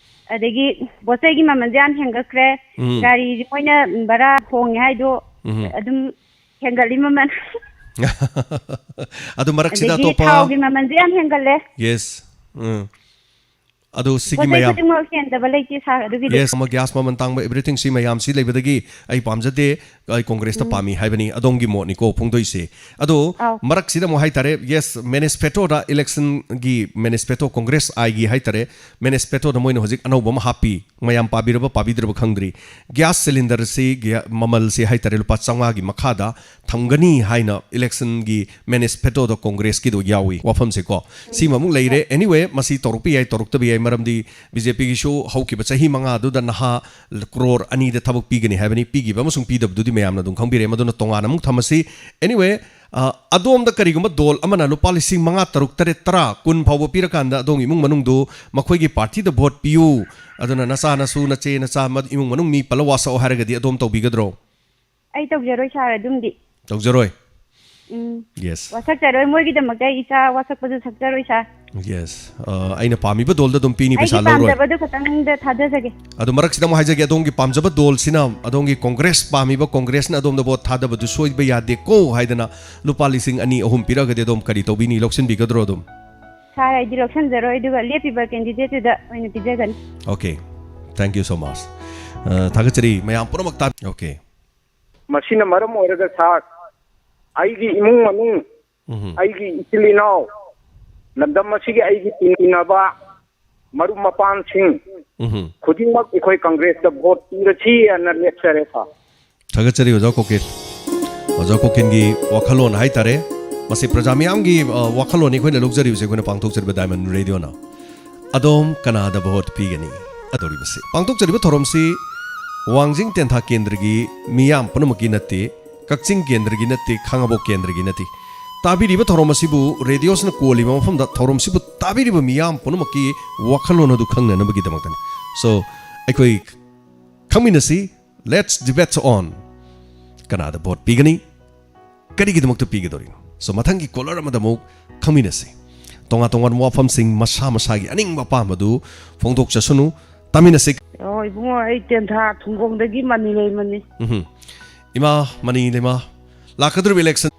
ꯑꯗꯒꯤ ꯄꯣꯠ ꯆꯩꯒꯤ ꯃꯃꯜꯁꯦ ꯌꯥꯝ ꯍꯦꯟꯒꯠꯈ꯭ꯔꯦ꯫ ꯎꯝ꯫ ꯒꯥꯔꯤꯁꯦ ꯃꯣꯏꯅ ꯚꯔꯥ ꯍꯣꯡꯉꯦ ꯍꯥꯏꯗꯣ ꯎꯝ꯫ ꯑꯗꯨꯝ ꯍꯦꯟꯒꯠꯂꯤ ꯃꯃꯜ꯫ ꯑꯗꯨ ꯃꯔꯛꯁꯤꯗ ꯑꯗꯒꯤ ꯑꯇꯣꯞꯄ ꯊꯥꯎꯒꯤ ꯃꯃꯜꯁꯦ ꯌꯥꯝ ꯍꯦꯟꯒꯠꯂꯦ꯫ ꯌꯦꯁ꯫ ꯎꯝ꯫ ꯑꯗꯨ ꯁꯤꯒꯤ ꯄꯣꯠ ꯆꯩ ꯃꯌꯥꯝ ꯈꯨꯗꯤꯡꯃꯛ ꯍꯦꯟꯗꯕ ꯂꯩꯇꯦ, ꯁꯥꯔ, ꯑꯗꯨꯒꯤꯗꯤ꯫ ꯌꯦꯁ, ꯑꯃ ꯒ꯭ꯌꯥꯁ ꯃꯃꯜ ꯇꯥꯡꯕ, everything ꯁꯤ ꯃꯌꯥꯝꯁꯤ ꯂꯩꯕꯗꯒꯤ ꯑꯩ ꯄꯥꯝꯖꯗꯦ, ꯑꯩ ꯀꯣꯡꯒ꯭ꯔꯦꯁꯇ ꯎꯝ꯫ ꯄꯥꯝꯃꯤ ꯍꯥꯏꯕꯅꯤ꯫ ꯑꯗꯣꯝꯒꯤ ꯃꯣꯠꯅꯤꯀꯣ ꯐꯣꯡꯗꯣꯛꯏꯁꯦ꯫ ꯑꯗꯣ ꯑꯧ꯫ ꯃꯔꯛꯁꯤꯗ ꯑꯃꯨꯛ ꯍꯥꯏꯇꯥꯔꯦ, ꯌꯦꯁ, ꯃꯦꯅꯤꯁꯐꯦꯁꯇꯣꯗ ꯏꯂꯦꯛꯁꯟꯒꯤ ꯃꯦꯅꯤꯁꯐꯦꯁꯇꯣ, ꯀꯣꯡꯒ꯭ꯔꯦꯁ ꯑꯥꯏꯒꯤ ꯍꯥꯏꯇꯥꯔꯦ, ꯃꯦꯅꯤꯁꯐꯦꯁꯇꯣꯗ ꯃꯣꯏꯅ ꯍꯧꯖꯤꯛ ꯑꯅꯧꯕ ꯑꯃ ꯍꯥꯞꯄꯤ꯫ ꯃꯌꯥꯝ ꯄꯥꯕꯤꯔꯕ ꯄꯥꯕꯤꯗ꯭ꯔꯕ ꯈꯪꯗ꯭ꯔꯤ꯫ ꯒ꯭ꯌꯥꯁ ꯁꯤꯂꯤꯟꯗꯔꯁꯤ ꯒ꯭ꯌꯥ-, ꯃꯃꯜꯁꯤ ꯍꯥꯏꯇꯥꯔꯦ, ꯂꯨꯄꯥ ꯆꯥꯝꯃꯉꯥꯒꯤ ꯃꯈꯥꯗ ꯊꯝꯒꯅꯤ ꯍꯥꯏꯅ ꯏꯂꯦꯛꯁꯟꯒꯤ ꯃꯦꯅꯤꯁꯐꯦꯁꯇꯣꯗ ꯀꯣꯡꯒ꯭ꯔꯦꯁꯀꯤꯗꯣ ꯌꯥꯎꯏ꯫ ꯋꯥꯐꯝꯁꯦꯀꯣ ꯁꯤꯃ ꯑꯃꯨꯛ ꯂꯩꯔꯦ꯫ Anyway, ꯃꯁꯤ ꯇꯧꯔꯛꯄ ꯌꯥꯏ, ꯇꯧꯔꯛꯇꯕ ꯌꯥꯏ, ꯃꯔꯝꯗꯤ ꯕꯤ ꯖꯦ ꯄꯤꯒꯤꯁꯨ ꯍꯧꯈꯤꯕ ꯆꯍꯤ ꯃꯉꯥꯗꯨꯗ ꯅꯍꯥ ꯀ꯭ꯔꯣꯔ ꯑꯅꯤꯗ ꯊꯕꯛ ꯄꯤꯒꯅꯤ ꯍꯥꯏꯕꯅꯤ, ꯄꯤꯈꯤꯕ ꯑꯃꯁꯨꯡ ꯄꯤꯗꯕꯗꯨꯗꯤ ꯃꯌꯥꯝꯅ ꯑꯗꯨꯝ ꯈꯪꯕꯤꯔꯦ, ꯃꯗꯨꯅ ꯇꯣꯉꯥꯟꯅ ꯑꯃꯨꯛ ꯊꯝꯃꯁꯤ꯫ Anyway, ꯑ, ꯑꯗꯣꯝꯗ ꯀꯔꯤꯒꯨꯝꯕ ꯗꯣꯜ ꯑꯃꯅ ꯂꯨꯄꯥ ꯂꯤꯁꯤꯡ ꯃꯉꯥ, ꯇꯔꯨꯛ, ꯇꯔꯦꯠ, ꯇꯔꯥ, ꯀꯨꯟ ꯐꯥꯎꯕ ꯄꯤꯔꯀꯥꯟꯗ ꯑꯗꯣꯝꯒꯤ ꯏꯃꯨꯡ ꯃꯅꯨꯡꯗꯨ ꯃꯈꯣꯏꯒꯤ ꯄꯥꯔꯇꯤꯗ ꯚꯣꯠ ꯄꯤꯌꯨ, ꯑꯗꯨꯅ ꯅꯆꯥ ꯅꯁꯨ ꯅꯆꯦ ꯅꯆꯥ ꯃ-, ꯏꯃꯨꯡ ꯃꯅꯨꯡ ꯃꯤ ꯄꯜꯂ ꯋꯥꯁꯛꯑꯣ ꯍꯥꯏꯔꯒꯗꯤ ꯑꯗꯣꯝ ꯇꯧꯕꯤꯒꯗ꯭ꯔꯣ? ꯑꯩ ꯇꯧꯖꯔꯣꯏ ꯁꯥꯔ, ꯑꯗꯨꯝꯗꯤ꯫ ꯇꯧꯖꯔꯣꯏ? ꯎꯝ꯫ ꯌꯦꯁ꯫ ꯋꯥꯁꯛꯆꯔꯣꯏ, ꯃꯣꯏꯒꯤꯗꯃꯛꯇ ꯑꯩ ꯏꯆꯥ ꯋꯥꯁꯛꯄꯁꯨ ꯁꯛꯆꯔꯣꯏ ꯁꯥꯔ꯫ ꯌꯦꯁ꯫ ꯑ, ꯑꯩꯅ ꯄꯥꯝꯃꯤꯕ ꯗꯣꯜꯗ ꯑꯗꯨꯝ ꯄꯤꯅꯤ, ꯄꯩꯁꯥ ꯑꯩꯒꯤ ꯂꯧꯔꯣꯏ꯫ ꯄꯥꯝꯖꯕꯗꯨ ꯈꯛꯇꯪꯗ ꯊꯥꯗꯖꯒꯦ꯫ ꯑꯗꯣ ꯃꯔꯛꯁꯤꯗ ꯑꯃꯨꯛ ꯍꯥꯏꯖꯒꯦ, ꯑꯗꯣꯝꯒꯤ ꯄꯥꯝꯖꯕ ꯗꯣꯜꯁꯤꯅ, ꯑꯗꯣꯝꯒꯤ ꯀꯣꯡꯒ꯭ꯔꯦꯁ ꯄꯥꯝꯃꯤꯕ ꯀꯣꯡꯒ꯭ꯔꯦꯁꯅ ꯑꯗꯣꯝꯗ ꯚꯣꯠ ꯊꯥꯗꯕꯗꯨ ꯁꯣꯏꯕ ꯌꯥꯗꯦꯀꯣ ꯍꯥꯏꯗꯅ ꯂꯨꯄꯥ ꯂꯤꯁꯤꯡ ꯑꯅꯤ ꯑꯍꯨꯝ ꯄꯤꯔꯛꯑꯒꯗꯤ ꯑꯗꯣꯝ ꯀꯔꯤ ꯇꯧꯕꯤꯅꯤ? ꯂꯧꯁꯤꯟꯕꯤꯒꯗ꯭ꯔꯣ ꯑꯗꯨꯝ? ꯁꯥꯔ, ꯑꯩꯗꯤ ꯂꯧꯁꯟꯖꯔꯣꯏ, ꯑꯗꯨꯒ ꯂꯦꯞꯄꯤꯕ ꯀꯦꯟꯗꯤꯗꯦꯠꯇꯨꯗ ꯑꯣꯏꯅ ꯄꯤꯖꯒꯅꯤ꯫ Okay, thank you so much꯫ ꯑ, ꯊꯥꯒꯠꯆꯔꯤ ꯃꯌꯥꯝ ꯄꯨꯝꯅꯃꯛ ꯇꯥ-, okay꯫ ꯃꯁꯤꯅ ꯃꯔꯝ ꯑꯣꯏꯔꯒ ꯁꯥꯔ, ꯑꯩꯒꯤ ꯏꯃꯨꯡ ꯃꯅꯨꯡ, ꯎꯝꯍꯨꯝ꯫ ꯑꯩꯒꯤ ꯏꯆꯤꯜ ꯏꯅꯥꯎ, ꯂꯝꯗꯝ ꯑꯁꯤꯒꯤ ꯑꯩꯒꯤ ꯇꯤꯟꯅꯕ ꯃꯔꯨꯞ ꯃꯄꯥꯡꯁꯤꯡ ꯎꯝꯍꯨꯝ꯫ ꯈꯨꯗꯤꯡꯃꯛ ꯑꯩꯈꯣꯏ ꯀꯪꯒ꯭ꯔꯦꯁꯇ ꯚꯣꯠ ꯄꯤꯔꯁꯤ ꯍꯥꯏꯅ ꯂꯦꯞꯆꯔꯦ ꯁꯥꯔ꯫ ꯊꯥꯒꯠꯆꯔꯤ ꯑꯣꯖꯥ ꯀꯣꯀꯤꯜ꯫ ꯑꯣꯖꯥ ꯀꯣꯀꯤꯜꯒꯤ ꯋꯥꯈꯜꯂꯣꯟ ꯍꯥꯏꯇꯥꯔꯦ, ꯃꯁꯤ ꯄ꯭ꯔꯖꯥ ꯃꯤꯌꯥꯝꯒꯤ, ꯑ, ꯋꯥꯈꯜꯂꯣꯟꯅꯤ ꯑꯩꯈꯣꯏꯅ ꯂꯧꯖꯔꯤꯕꯁꯦ, ꯑꯩꯈꯣꯏꯅ ꯄꯥꯡꯊꯣꯛꯆꯔꯤꯕ ꯗꯥꯏꯃꯟ ꯔꯦꯗꯤꯑꯣꯅ꯫ ꯑꯗꯣꯝ ꯀꯅꯥꯗ ꯚꯣꯠ ꯄꯤꯒꯅꯤ? ꯇꯧꯔꯤꯕꯁꯤ, ꯄꯥꯡꯊꯣꯛꯆꯔꯤꯕ ꯊꯧꯔꯝꯁꯤ ꯋꯥꯡꯖꯤꯡ ꯇꯦꯟꯊꯥ ꯀꯦꯟꯗ꯭ꯔꯒꯤ ꯃꯤꯌꯥꯝ ꯄꯨꯝꯅꯃꯛꯀꯤ ꯅꯠꯇꯦ, ꯀꯛꯆꯤꯡ ꯀꯦꯟꯗ꯭ꯔꯒꯤ ꯅꯠꯇꯦ, ꯈꯥꯉꯕꯣꯛ ꯀꯦꯟꯗ꯭ꯔꯒꯤ ꯅꯠꯇꯦ꯫ ꯇꯥꯕꯤꯔꯤꯕ ꯊꯧꯔꯝ ꯑꯁꯤꯕꯨ, ꯔꯦꯗꯤꯑꯣꯁꯤꯅ ꯀꯣꯜꯂꯤꯕ ꯃꯐꯝꯗ ꯊꯧꯔꯝꯁꯤꯕꯨ ꯇꯥꯕꯤꯔꯤꯕ ꯃꯤꯌꯥꯝ ꯄꯨꯝꯅꯃꯛꯀꯤ ꯋꯥꯈꯜꯂꯣꯟ ꯑꯗꯨ ꯈꯪꯅꯅꯕꯒꯤꯗꯃꯛꯇꯅꯤ꯫ So, ꯑꯩꯈꯣꯏ ꯈꯪꯃꯤꯟꯅꯁꯤ, let's debate on ꯀꯅꯥꯗ ꯚꯣꯠ ꯄꯤꯒꯅꯤ, ꯀꯔꯤꯒꯤꯗꯃꯛꯇ ꯄꯤꯒꯗꯧꯔꯤꯅꯣ? So, ꯃꯊꯪꯒꯤ ꯀꯣꯂꯔ ꯑꯃꯗ ꯑꯃꯨꯛ ꯈꯪꯃꯤꯟꯅꯁꯤ꯫ ꯇꯣꯉꯥꯟ ꯇꯣꯉꯥꯟꯕ ꯋꯥꯐꯝꯁꯤꯡ, ꯃꯁꯥ ꯃꯁꯥꯒꯤ ꯑꯅꯤꯡꯕ ꯑꯄꯥꯝꯕꯗꯨ ꯐꯣꯡꯗꯣꯛꯆꯁꯅꯨ, ꯇꯥꯃꯤꯟꯅꯁꯤ꯫ ꯑꯣ, ꯏꯕꯨꯡꯉꯣ, ꯑꯩ ꯇꯦꯟꯊꯥ ꯊꯨꯡꯒꯣꯡꯗꯒꯤ ꯃꯅꯤ ꯂꯩꯃꯅꯤ꯫ ꯎꯝꯍꯨꯝ꯫ ꯏꯃꯥ ꯃꯅꯤ ꯂꯩꯃ, ꯂꯥꯛꯀꯗꯧꯔꯤꯕ election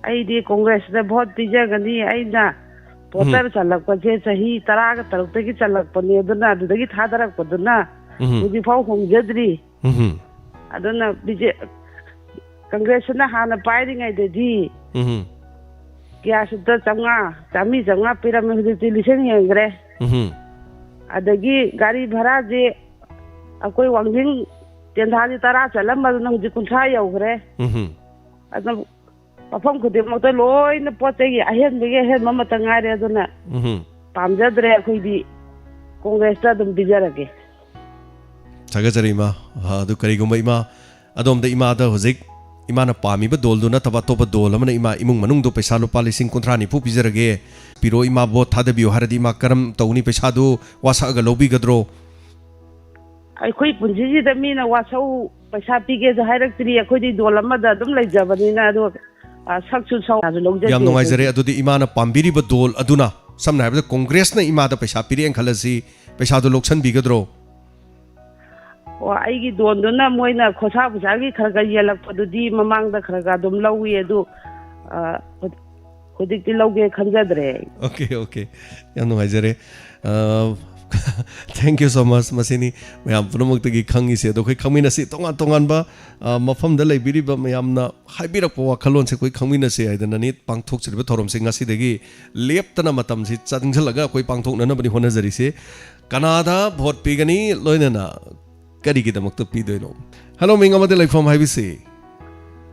ꯑꯩꯗꯤ ꯀꯣꯡꯒ꯭ꯔꯦꯁꯇ ꯚꯣꯠ ꯄꯤꯖꯒꯅꯤ꯫ ꯑꯩꯅ ꯎꯝ꯫ ꯚꯣꯇꯔ ꯆꯜꯂꯛꯄꯁꯦ ꯆꯍꯤ ꯇꯔꯥꯒ ꯇꯔꯨꯛꯇꯒꯤ ꯆꯜꯂꯛꯄꯅꯤ, ꯑꯗꯨꯅ ꯑꯗꯨꯗꯒꯤ ꯊꯥꯗꯔꯛꯄꯗꯨꯅ ꯎꯝ꯫ ꯍꯧꯖꯤꯛꯐꯥꯎ ꯍꯣꯡꯖꯗ꯭ꯔꯤ꯫ ꯎꯝ꯫ ꯑꯗꯨꯅ ꯕꯤ ꯖꯦ-, ꯀꯪꯒ꯭ꯔꯦꯁꯁꯤꯅ ꯍꯥꯟꯅ ꯄꯥꯏꯔꯤꯉꯩꯗꯗꯤ ꯎꯝ꯫ ꯒ꯭ꯌꯥꯁꯇ ꯆꯥꯝꯃꯉꯥ, ꯆꯥꯝꯃꯔꯤ, ꯆꯥꯝꯃꯉꯥ ꯄꯤꯔꯝꯃꯦ, ꯍꯧꯖꯤꯛꯇꯤ ꯂꯤꯁꯤꯡ ꯍꯦꯟꯈ꯭ꯔꯦ꯫ ꯎꯝ꯫ ꯑꯗꯒꯤ ꯒꯥꯔꯤ ꯚꯔꯥꯁꯦ ꯑꯩꯈꯣꯏ ꯋꯥꯡꯖꯤꯡ ꯇꯦꯟꯊꯥꯗꯤ ꯇꯔꯥ ꯆꯠꯂꯝꯕꯗꯨꯅ ꯍꯧꯖꯤꯛ ꯀꯨꯟꯊ꯭ꯔꯥ ꯌꯧꯈ꯭ꯔꯦ꯫ ꯎꯝ꯫ ꯑꯗꯨꯅ ꯃꯐꯝ ꯈꯨꯗꯤꯡꯃꯛꯇ ꯂꯣꯏꯅ ꯄꯣꯠ ꯆꯩꯒꯤ ꯑꯍꯦꯟꯕꯒꯤ ꯑꯍꯦꯟꯕ ꯑꯃꯠꯇ ꯉꯥꯏꯔꯦ꯫ ꯑꯗꯨꯅ ꯎꯝ꯫ ꯄꯥꯝꯖꯗ꯭ꯔꯦ ꯑꯩꯈꯣꯏꯗꯤ, ꯀꯣꯡꯒ꯭ꯔꯦꯁꯇ ꯑꯗꯨꯝ ꯄꯤꯖꯔꯒꯦ꯫ ꯊꯥꯒꯠꯆꯔꯤ ꯏꯃꯥ꯫ ꯑ, ꯑꯗꯨ ꯀꯔꯤꯒꯨꯝꯕ ꯏꯃꯥ, ꯑꯗꯣꯝꯗ ꯏꯃꯥꯗ ꯍꯧꯖꯤꯛ ꯏꯃꯥꯅ ꯄꯥꯝꯃꯤꯕ ꯗꯣꯜꯗꯨ ꯅꯠꯇꯕ ꯑꯇꯣꯞꯄ ꯗꯣꯜ ꯑꯃꯅ ꯏꯃꯥ ꯏꯃꯨꯡ ꯃꯅꯨꯡꯗꯨ ꯄꯩꯁꯥ ꯂꯨꯄꯥ ꯂꯤꯁꯤꯡ ꯀꯨꯟꯊ꯭ꯔꯥ ꯅꯤꯐꯨ ꯄꯤꯖꯔꯒꯦ, ꯄꯤꯔꯣ ꯏꯃꯥ, ꯚꯣꯠ ꯊꯥꯗꯕꯤꯌꯨ ꯍꯥꯏꯔꯗꯤ ꯏꯃꯥ ꯀꯔꯝ ꯇꯧꯅꯤ? ꯄꯩꯁꯥꯗꯨ ꯋꯥꯁꯛꯑꯒ ꯂꯧꯕꯤꯒꯗ꯭ꯔꯣ? ꯑꯩꯈꯣꯏ ꯄꯨꯟꯁꯤꯁꯤꯗ ꯃꯤꯅ ꯋꯥꯁꯧ ꯄꯩꯁꯥ ꯄꯤꯒꯦꯁꯨ ꯍꯥꯏꯔꯛꯇ꯭ꯔꯤ꯫ ꯑꯩꯈꯣꯏꯗꯤ ꯗꯣꯜ ꯑꯃꯗ ꯑꯗꯨꯝ ꯂꯩꯖꯕꯅꯤꯅ꯫ ꯑꯗꯣ, ꯑ, ꯁꯛꯁꯨ ꯁꯧ-, ꯂꯧꯖꯗꯦ ꯌꯥꯝ ꯅꯨꯡꯉꯥꯏꯖꯔꯦ꯫ ꯑꯩꯈꯣꯏꯗꯤ꯫ ꯑꯗꯨꯗꯤ ꯏꯃꯥꯅ ꯄꯥꯝꯕꯤꯔꯤꯕ ꯗꯣꯜ ꯑꯗꯨꯅ, ꯁꯝꯅ ꯍꯥꯏꯔꯕꯗ ꯀꯣꯡꯒ꯭ꯔꯦꯁꯅ ꯏꯃꯥꯗ ꯄꯩꯁꯥ ꯄꯤꯔꯛꯑꯦꯅ ꯈꯜꯂꯁꯤ, ꯄꯩꯁꯥꯗꯣ ꯂꯧꯁꯟꯕꯤꯒꯗ꯭ꯔꯣ? ꯑꯣ, ꯑꯩꯒꯤ ꯗꯣꯟꯗꯨꯅ ꯃꯣꯏꯅ ꯈꯣꯁꯥ ꯄꯨꯁꯥꯒꯤ ꯈꯔ ꯈꯔ ꯌꯦꯜꯂꯛꯄꯗꯨꯗꯤ ꯃꯃꯥꯡꯗ ꯈꯔ ꯈꯔ ꯑꯗꯨꯝ ꯂꯧꯏ꯫ ꯑꯗꯨ, ꯑ, ꯍꯧ-, ꯍꯧꯖꯤꯛꯇꯤ ꯂꯧꯒꯦ ꯈꯟꯖꯗ꯭ꯔꯦ ꯑꯩ꯫ Okay, okay. ꯌꯥꯝ ꯅꯨꯡꯉꯥꯏꯖꯔꯦ꯫ ꯑ, thank you so much꯫ ꯃꯁꯤꯅꯤ ꯃꯌꯥꯝ ꯄꯨꯝꯅꯃꯛꯇꯒꯤ ꯈꯪꯉꯤꯁꯦ꯫ ꯑꯗꯣ ꯑꯩꯈꯣꯏ ꯈꯪꯃꯤꯟꯅꯁꯤ, ꯇꯣꯉꯥꯟ ꯇꯣꯉꯥꯟꯕ, ꯑ, ꯃꯐꯝꯗ ꯂꯩꯕꯤꯔꯤꯕ ꯃꯌꯥꯝꯅ ꯍꯥꯏꯕꯤꯔꯛꯄ ꯋꯥꯈꯜꯂꯣꯟꯁꯦ ꯑꯩꯈꯣꯏ ꯈꯪꯃꯤꯟꯅꯁꯤ ꯍꯥꯏꯗꯅꯅꯤ ꯄꯥꯡꯊꯣꯛꯆꯔꯤꯕ ꯊꯧꯔꯝꯁꯦ ꯉꯁꯤꯗꯒꯤ ꯂꯦꯞꯇꯅ ꯃꯇꯝꯁꯤ ꯆꯪꯁꯤꯜꯂꯒ ꯑꯩꯈꯣꯏ ꯄꯥꯡꯊꯣꯛꯅꯅꯕꯅꯤ ꯍꯣꯠꯅꯖꯔꯤꯁꯦ꯫ ꯀꯅꯥꯗ ꯚꯣꯠ ꯄꯤꯒꯅꯤ, ꯂꯣꯏꯅꯅ ꯀꯔꯤꯒꯤꯗꯃꯛꯇ ꯄꯤꯗꯣꯏꯅꯣ? Hello, ꯃꯤꯡ ꯑꯃꯗꯤ ꯂꯩꯐꯝ ꯍꯥꯏꯕꯤꯁꯤ?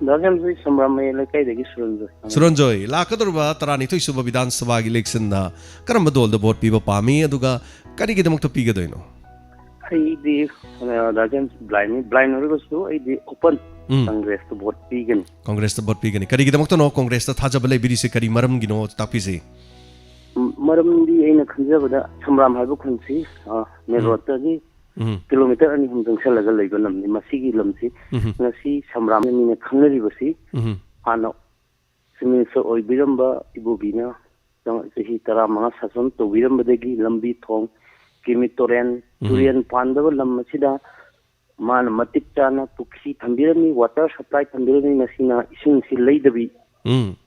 ꯗꯥ ꯖꯦꯝꯁ, ꯑꯩ ꯁꯝꯕ꯭ꯔꯥꯝ ꯃꯌꯥꯏ ꯂꯩꯀꯥꯏꯗꯒꯤ ꯁꯨꯔꯟꯖꯣꯏ꯫ ꯁꯨꯔꯟꯖꯣꯏ, ꯂꯥꯛꯀꯗꯧꯔꯤꯕ ꯇꯔꯥꯅꯤꯊꯣꯏ ꯁꯨꯕ ꯕꯤꯙꯥꯟ ꯁꯚꯥꯒꯤ election ꯗ ꯀꯔꯝꯕ ꯗꯣꯜꯗ ꯚꯣꯠ ꯄꯤꯕ ꯄꯥꯝꯃꯤ, ꯑꯗꯨꯒ ꯀꯔꯤꯒꯤꯗꯃꯛꯇ ꯄꯤꯒꯗꯣꯏꯅꯣ? ꯑꯩꯗꯤ, ꯑ, ꯗꯥ ꯖꯦꯝꯁ, blind ꯅꯤ꯫ Blind ꯑꯣꯏꯔꯒꯁꯨ ꯑꯩꯗꯤ open ꯎꯝ꯫ ꯀꯪꯒ꯭ꯔꯦꯁꯇ ꯚꯣꯠ ꯄꯤꯒꯅꯤ꯫ ꯀꯪꯒ꯭ꯔꯦꯁꯇ ꯚꯣꯠ ꯄꯤꯒꯅꯤ꯫ ꯀꯔꯤꯒꯤꯗꯃꯛꯇꯅꯣ ꯀꯪꯒ꯭ꯔꯦꯁꯇ ꯊꯥꯖꯕ ꯂꯩꯕꯤꯔꯤꯁꯦ? ꯀꯔꯤ ꯃꯔꯝꯒꯤꯅꯣ? ꯇꯥꯛꯄꯤꯁꯤ꯫ ꯎꯝ, ꯃꯔꯝꯗꯤ ꯑꯩꯅ ꯈꯟꯖꯕꯗ ꯁꯝꯕ꯭ꯔꯥꯝ ꯍꯥꯏꯕ ꯈꯨꯟꯁꯤ, ꯑ, main ꯎꯝ꯫ Road ꯇꯒꯤ ꯎꯝ꯫ Kilometer ꯑꯅꯤ ꯑꯍꯨꯝ ꯆꯪꯁꯜꯂꯒ ꯂꯩꯕ ꯂꯝꯅꯤ꯫ ꯃꯁꯤꯒꯤ ꯂꯝꯁꯤ ꯎꯝ꯫ ꯉꯁꯤ ꯁꯝꯕ꯭ꯔꯥꯝꯅ ꯃꯤꯅ ꯈꯪꯅꯔꯤꯕꯁꯤ ꯎꯝ꯫ ꯍꯥꯟꯅ Chief Minister ꯑꯣꯏꯕꯤꯔꯝꯕ ꯏꯕꯣꯕꯤꯅ ꯆꯍꯤ ꯇꯔꯥꯃꯉꯥ ꯁꯥꯁꯟ ꯇꯧꯕꯤꯔꯝꯕꯗꯒꯤ ꯂꯝꯕꯤ ꯊꯣꯡ, ꯀꯤꯃꯤ ꯇꯨꯔꯦꯟ, ꯎꯝ꯫ ꯇꯨꯔꯦꯟ ꯄꯥꯟꯗꯕ ꯂꯝ ꯑꯁꯤꯗ ꯃꯥꯅ ꯃꯇꯤꯛ ꯆꯥꯅ ꯄꯨꯈ꯭ꯔꯤ ꯊꯝꯕꯤꯔꯝꯃꯤ, water supply ꯊꯝꯕꯤꯔꯝꯃꯤ꯫ ꯃꯁꯤꯅ ꯏꯁꯤꯡꯁꯤ ꯂꯩꯗꯕꯤ, ꯎꯝ꯫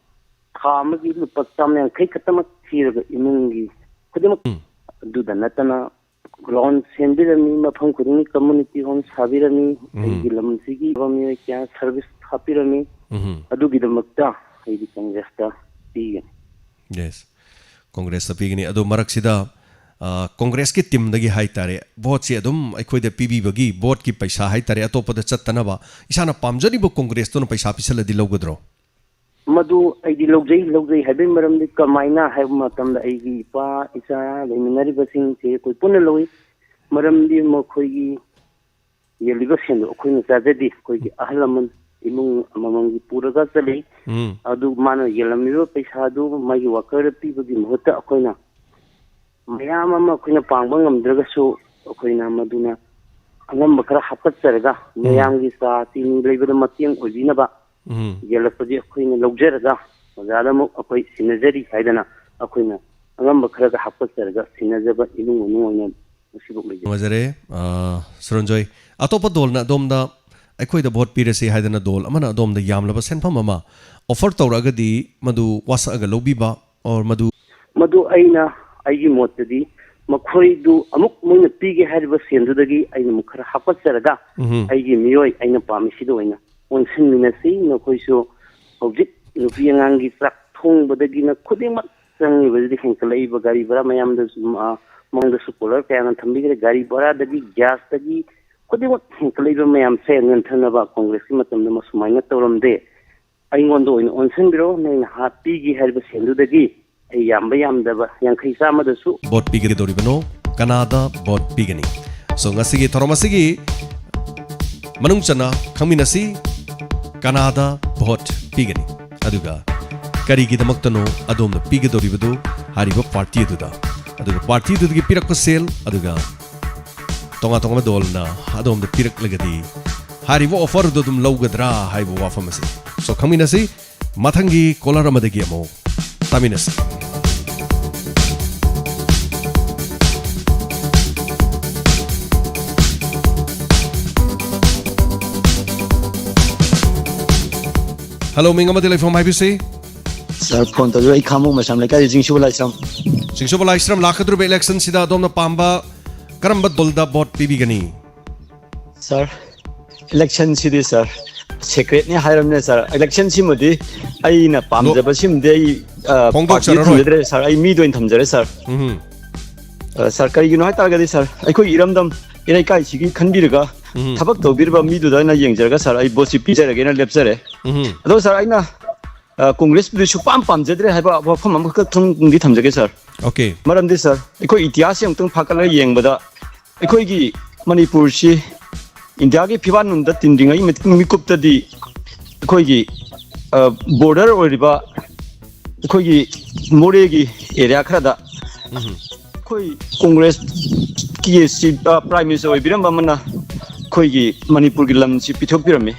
ꯊꯥ ꯑꯃꯒꯤ ꯂꯨꯄꯥ ꯆꯥꯝꯃ ꯌꯥꯡꯈꯩ ꯈꯛꯇꯃꯛ ꯊꯤꯔꯒ ꯏꯃꯨꯡꯒꯤ ꯈꯨꯗꯤꯡꯃꯛ, ꯎꯝ꯫ ꯑꯗꯨꯗ ꯅꯠꯇꯅ ground ꯁꯦꯝꯕꯤꯔꯝꯃꯤ, ꯃꯐꯝ ꯈꯨꯗꯤꯡꯒꯤ community hall ꯁꯥꯕꯤꯔꯝꯃꯤ, ꯎꯝ꯫ ꯑꯩꯒꯤ ꯂꯝꯁꯤꯒꯤ ꯃꯤꯑꯣꯏ ꯀꯌꯥ service ꯍꯥꯞꯄꯤꯔꯝꯃꯤ꯫ ꯎꯝ꯫ ꯑꯗꯨꯒꯤꯗꯃꯛꯇ ꯑꯩꯗꯤ ꯀꯪꯒ꯭ꯔꯦꯁꯇ ꯄꯤꯒꯅꯤ꯫ Yes, ꯀꯪꯒ꯭ꯔꯦꯁꯇ ꯄꯤꯒꯅꯤ꯫ ꯑꯗꯣ ꯃꯔꯛꯁꯤꯗ, ꯑ, ꯀꯪꯒ꯭ꯔꯦꯁꯀꯤ team ꯗꯒꯤ ꯍꯥꯏꯇꯥꯔꯦ, ꯚꯣꯠꯁꯤ ꯑꯗꯨꯝ ꯑꯩꯈꯣꯏꯗ ꯄꯤꯕꯤꯕꯒꯤ, ꯚꯣꯠꯀꯤ ꯄꯩꯁꯥ ꯍꯥꯏꯇꯥꯔꯦ, ꯑꯇꯣꯞꯄꯗ ꯆꯠꯇꯅꯕ ꯏꯁꯥꯅ ꯄꯥꯝꯖꯔꯤꯕ ꯀꯪꯒ꯭ꯔꯦꯁꯇꯨꯅ ꯄꯩꯁꯥ ꯄꯤꯁꯜꯂꯗꯤ ꯂꯧꯒꯗ꯭ꯔꯣ? ꯃꯗꯨ ꯑꯩꯗꯤ ꯂꯧꯖꯩ, ꯂꯧꯖꯩ ꯍꯥꯏꯕꯒꯤ ꯃꯔꯝꯗꯤ ꯀꯃꯥꯏꯅ ꯍꯥꯏꯕ ꯃꯇꯝꯗ ꯑꯩꯒꯤ ꯏꯄꯥ, ꯏꯆꯥ ꯂꯩꯃꯤꯟꯅꯔꯤꯕꯁꯤꯡꯁꯦ ꯑꯩꯈꯣꯏ ꯄꯨꯟꯅ ꯂꯧꯏ꯫ ꯃꯔꯝꯗꯤ ꯃꯈꯣꯏꯒꯤ ꯌꯦꯜꯂꯤꯕ ꯁꯦꯟꯗꯣ ꯑꯩꯈꯣꯏꯅ ꯆꯥꯖꯗꯦ, ꯑꯩꯈꯣꯏꯒꯤ ꯑꯍꯜ ꯂꯃꯟ ꯏꯃꯨꯡ ꯑꯃꯃꯝꯒꯤ ꯄꯨꯔꯒ ꯆꯠꯂꯤ꯫ ꯎꯝ꯫ ꯑꯗꯨ ꯃꯥꯅ ꯌꯦꯜꯂꯝꯃꯤꯕ ꯄꯩꯁꯥꯗꯨ ꯃꯥꯒꯤ ꯋꯥꯀꯔꯗ ꯄꯤꯕꯒꯤ ꯃꯍꯨꯠꯇ ꯑꯩꯈꯣꯏꯅ ꯃꯌꯥꯝ ꯑꯃ ꯑꯩꯈꯣꯏꯅ ꯄꯥꯡꯕ ꯉꯝꯗ꯭ꯔꯒꯁꯨ ꯑꯩꯈꯣꯏꯅ ꯃꯗꯨꯅ ꯑꯉꯝꯕ ꯈꯔ ꯍꯥꯞꯀꯠꯆꯔꯒ ꯎꯝ꯫ ꯃꯌꯥꯝꯒꯤ ꯆꯥ ꯆꯤꯅꯤ ꯂꯩꯕꯗ ꯃꯇꯦꯡ ꯑꯣꯏꯕꯤꯅꯕ ꯎꯝ꯫ ꯌꯦꯜꯂꯛꯄꯗꯤ ꯑꯩꯈꯣꯏꯅ ꯂꯧꯖꯔꯒ ꯑꯣꯖꯥꯗ ꯑꯃꯨꯛ ꯑꯩꯈꯣꯏ ꯁꯤꯟꯅꯖꯔꯤ ꯍꯥꯏꯗꯅ ꯑꯩꯈꯣꯏꯅ ꯑꯉꯝꯕ ꯈꯔꯒ ꯍꯥꯞꯀꯠꯆꯔꯒ ꯁꯤꯟꯅꯖꯕ ꯏꯃꯨꯡ ꯃꯅꯨꯡ ꯑꯣꯏꯅ ꯃꯁꯤꯐꯥꯎ ꯂꯩꯖꯩ꯫ ꯅꯨꯡꯉꯥꯏꯖꯔꯦ꯫ ꯑ, ꯁꯨꯔꯟꯖꯣꯏ, ꯑꯇꯣꯞꯄ ꯗꯣꯜꯅ ꯑꯗꯣꯝꯗ ꯑꯩꯈꯣꯏꯗ ꯚꯣꯠ ꯄꯤꯔꯁꯤ ꯍꯥꯏꯗꯅ ꯗꯣꯜ ꯑꯃꯅ ꯑꯗꯣꯝꯗ ꯌꯥꯝꯂꯕ ꯁꯦꯟꯐꯝ ꯑꯃ offer ꯇꯧꯔꯛꯑꯒꯗꯤ ꯃꯗꯨ ꯋꯥꯁꯛꯑꯒ ꯂꯧꯕꯤꯕ, or ꯃꯗꯨ ꯃꯗꯨ ꯑꯩꯅ, ꯑꯩꯒꯤ ꯃꯣꯠꯇꯗꯤ, ꯃꯈꯣꯏꯗꯨ ꯑꯃꯨꯛ ꯃꯣꯏꯅ ꯄꯤꯒꯦ ꯍꯥꯏꯔꯤꯕ ꯁꯦꯟꯗꯨꯗꯒꯤ ꯑꯩꯅ ꯑꯃꯨꯛ ꯈꯔ ꯍꯥꯞꯀꯠꯆꯔꯒ ꯎꯝ꯫ ꯑꯩꯒꯤ ꯃꯤꯑꯣꯏ ꯑꯩꯅ ꯄꯥꯝꯃꯤꯁꯤꯗ ꯑꯣꯏꯅ ꯑꯣꯟꯁꯤꯟꯃꯤꯟꯅꯁꯤ꯫ ꯅꯈꯣꯏꯁꯨ ꯍꯧꯖꯤꯛ ꯅꯨꯄꯤ ꯑꯉꯥꯡꯒꯤ ꯆꯥꯛ ꯊꯣꯡꯕꯗꯒꯤꯅ ꯈꯨꯗꯤꯡꯃꯛ ꯆꯪꯉꯤꯕꯁꯤꯗꯤ ꯍꯦꯟꯀꯠꯂꯛꯏꯕ ꯒꯥꯔꯤ ꯚꯔꯥ ꯃꯌꯥꯝꯗꯁꯨ, ꯑ, ꯃꯃꯥꯡꯗꯁꯨ ꯀꯣꯂꯔ ꯀꯌꯥꯅ ꯊꯝꯕꯤꯈ꯭ꯔꯦ꯫ ꯒꯥꯔꯤ ꯚꯔꯥꯗꯒꯤ, ꯒ꯭ꯌꯥꯁꯇꯒꯤ ꯈꯨꯗꯤꯡꯃꯛ ꯍꯦꯟꯀꯠꯂꯛꯏꯕ ꯃꯌꯥꯝꯁꯦ ꯅꯟꯊꯅꯕ ꯀꯣꯡꯒ꯭ꯔꯦꯁꯀꯤ ꯃꯇꯝꯗ ꯃꯁꯨꯃꯥꯏꯅ ꯇꯧꯔꯝꯗꯦ꯫ ꯑꯩꯉꯣꯟꯗ ꯑꯣꯏꯅ ꯑꯣꯟꯁꯤꯟꯕꯤꯔꯣ꯫ ꯅꯣꯏꯅ ꯍꯥ-, ꯄꯤꯒꯦ ꯍꯥꯏꯔꯤꯕ ꯁꯦꯟꯗꯨꯗꯒꯤ ꯑꯩ ꯌꯥꯝꯕ ꯌꯥꯝꯗꯕ ꯌꯥꯡꯈꯩ ꯆꯥꯝꯃꯗꯁꯨ ꯚꯣꯠ ꯄꯤꯒꯗꯧꯔꯤꯕꯅꯣ? ꯀꯅꯥꯗ ꯚꯣꯠ ꯄꯤꯒꯅꯤ? So, ꯉꯁꯤꯒꯤ ꯊꯧꯔꯝ ꯑꯁꯤꯒꯤ ꯃꯅꯨꯡ ꯆꯟꯅ ꯈꯪꯃꯤꯟꯅꯁꯤ, ꯀꯅꯥꯗ ꯚꯣꯠ ꯄꯤꯒꯅꯤ, ꯑꯗꯨꯒ ꯀꯔꯤꯒꯤꯗꯃꯛꯇꯅꯣ ꯑꯗꯣꯝꯅ ꯄꯤꯒꯗꯧꯔꯤꯕꯗꯨ ꯍꯥꯏꯔꯤꯕ ꯄꯥꯔꯇꯤ ꯑꯗꯨꯗ, ꯑꯗꯨꯒ ꯄꯥꯔꯇꯤ ꯑꯗꯨꯗꯒꯤ ꯄꯤꯔꯛꯄ ꯁꯦꯜ, ꯑꯗꯨꯒ ꯇꯣꯉꯥꯟ ꯇꯣꯉꯥꯟꯕ ꯗꯣꯜꯅ ꯑꯗꯣꯝꯗ ꯄꯤꯔꯛꯂꯒꯗꯤ ꯍꯥꯏꯔꯤꯕ offer ꯑꯗꯨ ꯑꯗꯨꯝ ꯂꯧꯒꯗ꯭ꯔꯥ ꯍꯥꯏꯕ ꯋꯥꯐꯝ ꯑꯁꯤ꯫ So, ꯈꯪꯃꯤꯟꯅꯁꯤ꯫ ꯃꯊꯪꯒꯤ ꯀꯣꯂꯔ ꯑꯃꯗꯒꯤ ꯑꯃꯨꯛ ꯇꯥꯃꯤꯟꯅꯁꯤ꯫ ꯍꯜꯂꯣ, ꯃꯤꯡ ꯑꯃꯗꯤ ꯂꯩꯐꯝ ꯍꯥꯏꯕꯤꯁꯤ꯫ ꯁꯥꯔ, ꯐꯣꯟ ꯇꯧꯖꯔꯛꯏ ꯈꯥꯃꯣꯛ ꯃꯩꯁꯥꯝ ꯂꯩꯀꯥꯏꯗ ꯆꯤꯡꯁꯨꯕ ꯂꯥꯏꯁ꯭ꯔꯝ꯫ ꯆꯤꯡꯁꯨꯕ ꯂꯥꯏꯁ꯭ꯔꯝ, ꯂꯥꯛꯀꯗꯧꯔꯤꯕ election ꯁꯤꯗ ꯑꯗꯣꯝꯅ ꯄꯥꯝꯕ ꯀꯔꯝꯕ ꯗꯜꯗ ꯚꯣꯠ ꯄꯤꯕꯤꯒꯅꯤ? ꯁꯥꯔ, election ꯁꯤꯗꯤ ꯁꯥꯔ, secret ꯅꯤ ꯍꯥꯏꯔꯕꯅꯤꯅ ꯁꯥꯔ, election ꯁꯤꯃꯗꯤ ꯑꯩꯅ ꯄꯥꯝꯖꯕ ꯁꯤꯃꯗꯤ ꯑꯩ, ꯑ, ꯐꯣꯡꯗꯣꯛꯆꯔꯔꯣꯏ꯫ Party ꯊꯝꯖꯗ꯭ꯔꯦ ꯁꯥꯔ, ꯑꯩ ꯃꯤꯗ ꯑꯣꯏꯅ ꯊꯝꯖꯔꯦ ꯁꯥꯔ꯫ ꯎꯝ꯫ ꯑ, ꯁꯥꯔ, ꯀꯔꯤꯒꯤꯅꯣ ꯍꯥꯏ ꯇꯥꯔꯒꯗꯤ ꯁꯥꯔ, ꯑꯩꯈꯣꯏ ꯏꯔꯝꯗꯝ ꯏꯔꯩꯀꯥꯏꯁꯤꯒꯤ ꯈꯟꯕꯤꯔꯒ ꯎꯝ꯫ ꯊꯕꯛ ꯇꯧꯕꯤꯔꯤꯕ ꯃꯤꯗꯨꯗ ꯑꯩꯅ ꯌꯦꯡꯖꯔꯒ ꯁꯥꯔ, ꯑꯩ ꯚꯣꯠꯁꯤ ꯄꯤꯖꯔꯒꯦꯅ ꯂꯦꯞꯆꯔꯦ꯫ ꯎꯝ꯫ ꯑꯗꯣ ꯁꯥꯔ, ꯑꯩꯅ, ꯑ, ꯀꯣꯡꯒ꯭ꯔꯦꯁꯄꯨꯗꯤ ꯁꯨꯛꯄꯥꯝ ꯄꯥꯝꯖꯗ꯭ꯔꯦ ꯍꯥꯏꯕ ꯋꯥꯐꯝ ꯑꯃꯈꯛꯇꯪꯗꯤ ꯊꯝꯖꯒꯦ ꯁꯥꯔ꯫ ꯑꯣꯀꯦ꯫ ꯃꯔꯝꯗꯤ ꯁꯥꯔ, ꯑꯩꯈꯣꯏ ꯏꯇꯤꯍꯥꯁꯁꯤ ꯑꯃꯨꯛꯇꯪ ꯐꯥꯀꯠꯂꯒ ꯌꯦꯡꯕꯗ ꯑꯩꯈꯣꯏꯒꯤ ꯃꯅꯤꯄꯨꯔꯁꯤ ꯏꯟꯗꯤꯌꯥꯒꯤ ꯐꯤꯕꯥꯛꯅꯨꯡꯗ ꯇꯤꯟꯗ꯭ꯔꯤꯉꯩ ꯃꯇꯤꯛ ꯃꯤꯀꯨꯞꯇꯗꯤ ꯑꯩꯈꯣꯏꯒꯤ ꯕꯣꯔꯗꯔ ꯑꯣꯏꯔꯤꯕ ꯑꯩꯈꯣꯏꯒꯤ ꯃꯣꯔꯦꯒꯤ ꯑꯦꯔꯤꯌꯥ ꯈꯔꯗ ꯑꯩꯈꯣꯏ ꯀꯣꯡꯒ꯭ꯔꯦꯁꯀꯤ ꯄ꯭ꯔꯥꯏꯝ ꯃꯤꯅꯤꯁꯇꯔ ꯑꯣꯏꯕꯤꯔꯝꯕ ꯑꯃꯅ ꯑꯩꯈꯣꯏꯒꯤ ꯃꯅꯤꯄꯨꯔꯒꯤ ꯂꯝꯁꯤ ꯄꯤꯊꯣꯛꯄꯤꯔꯝꯃꯤ꯫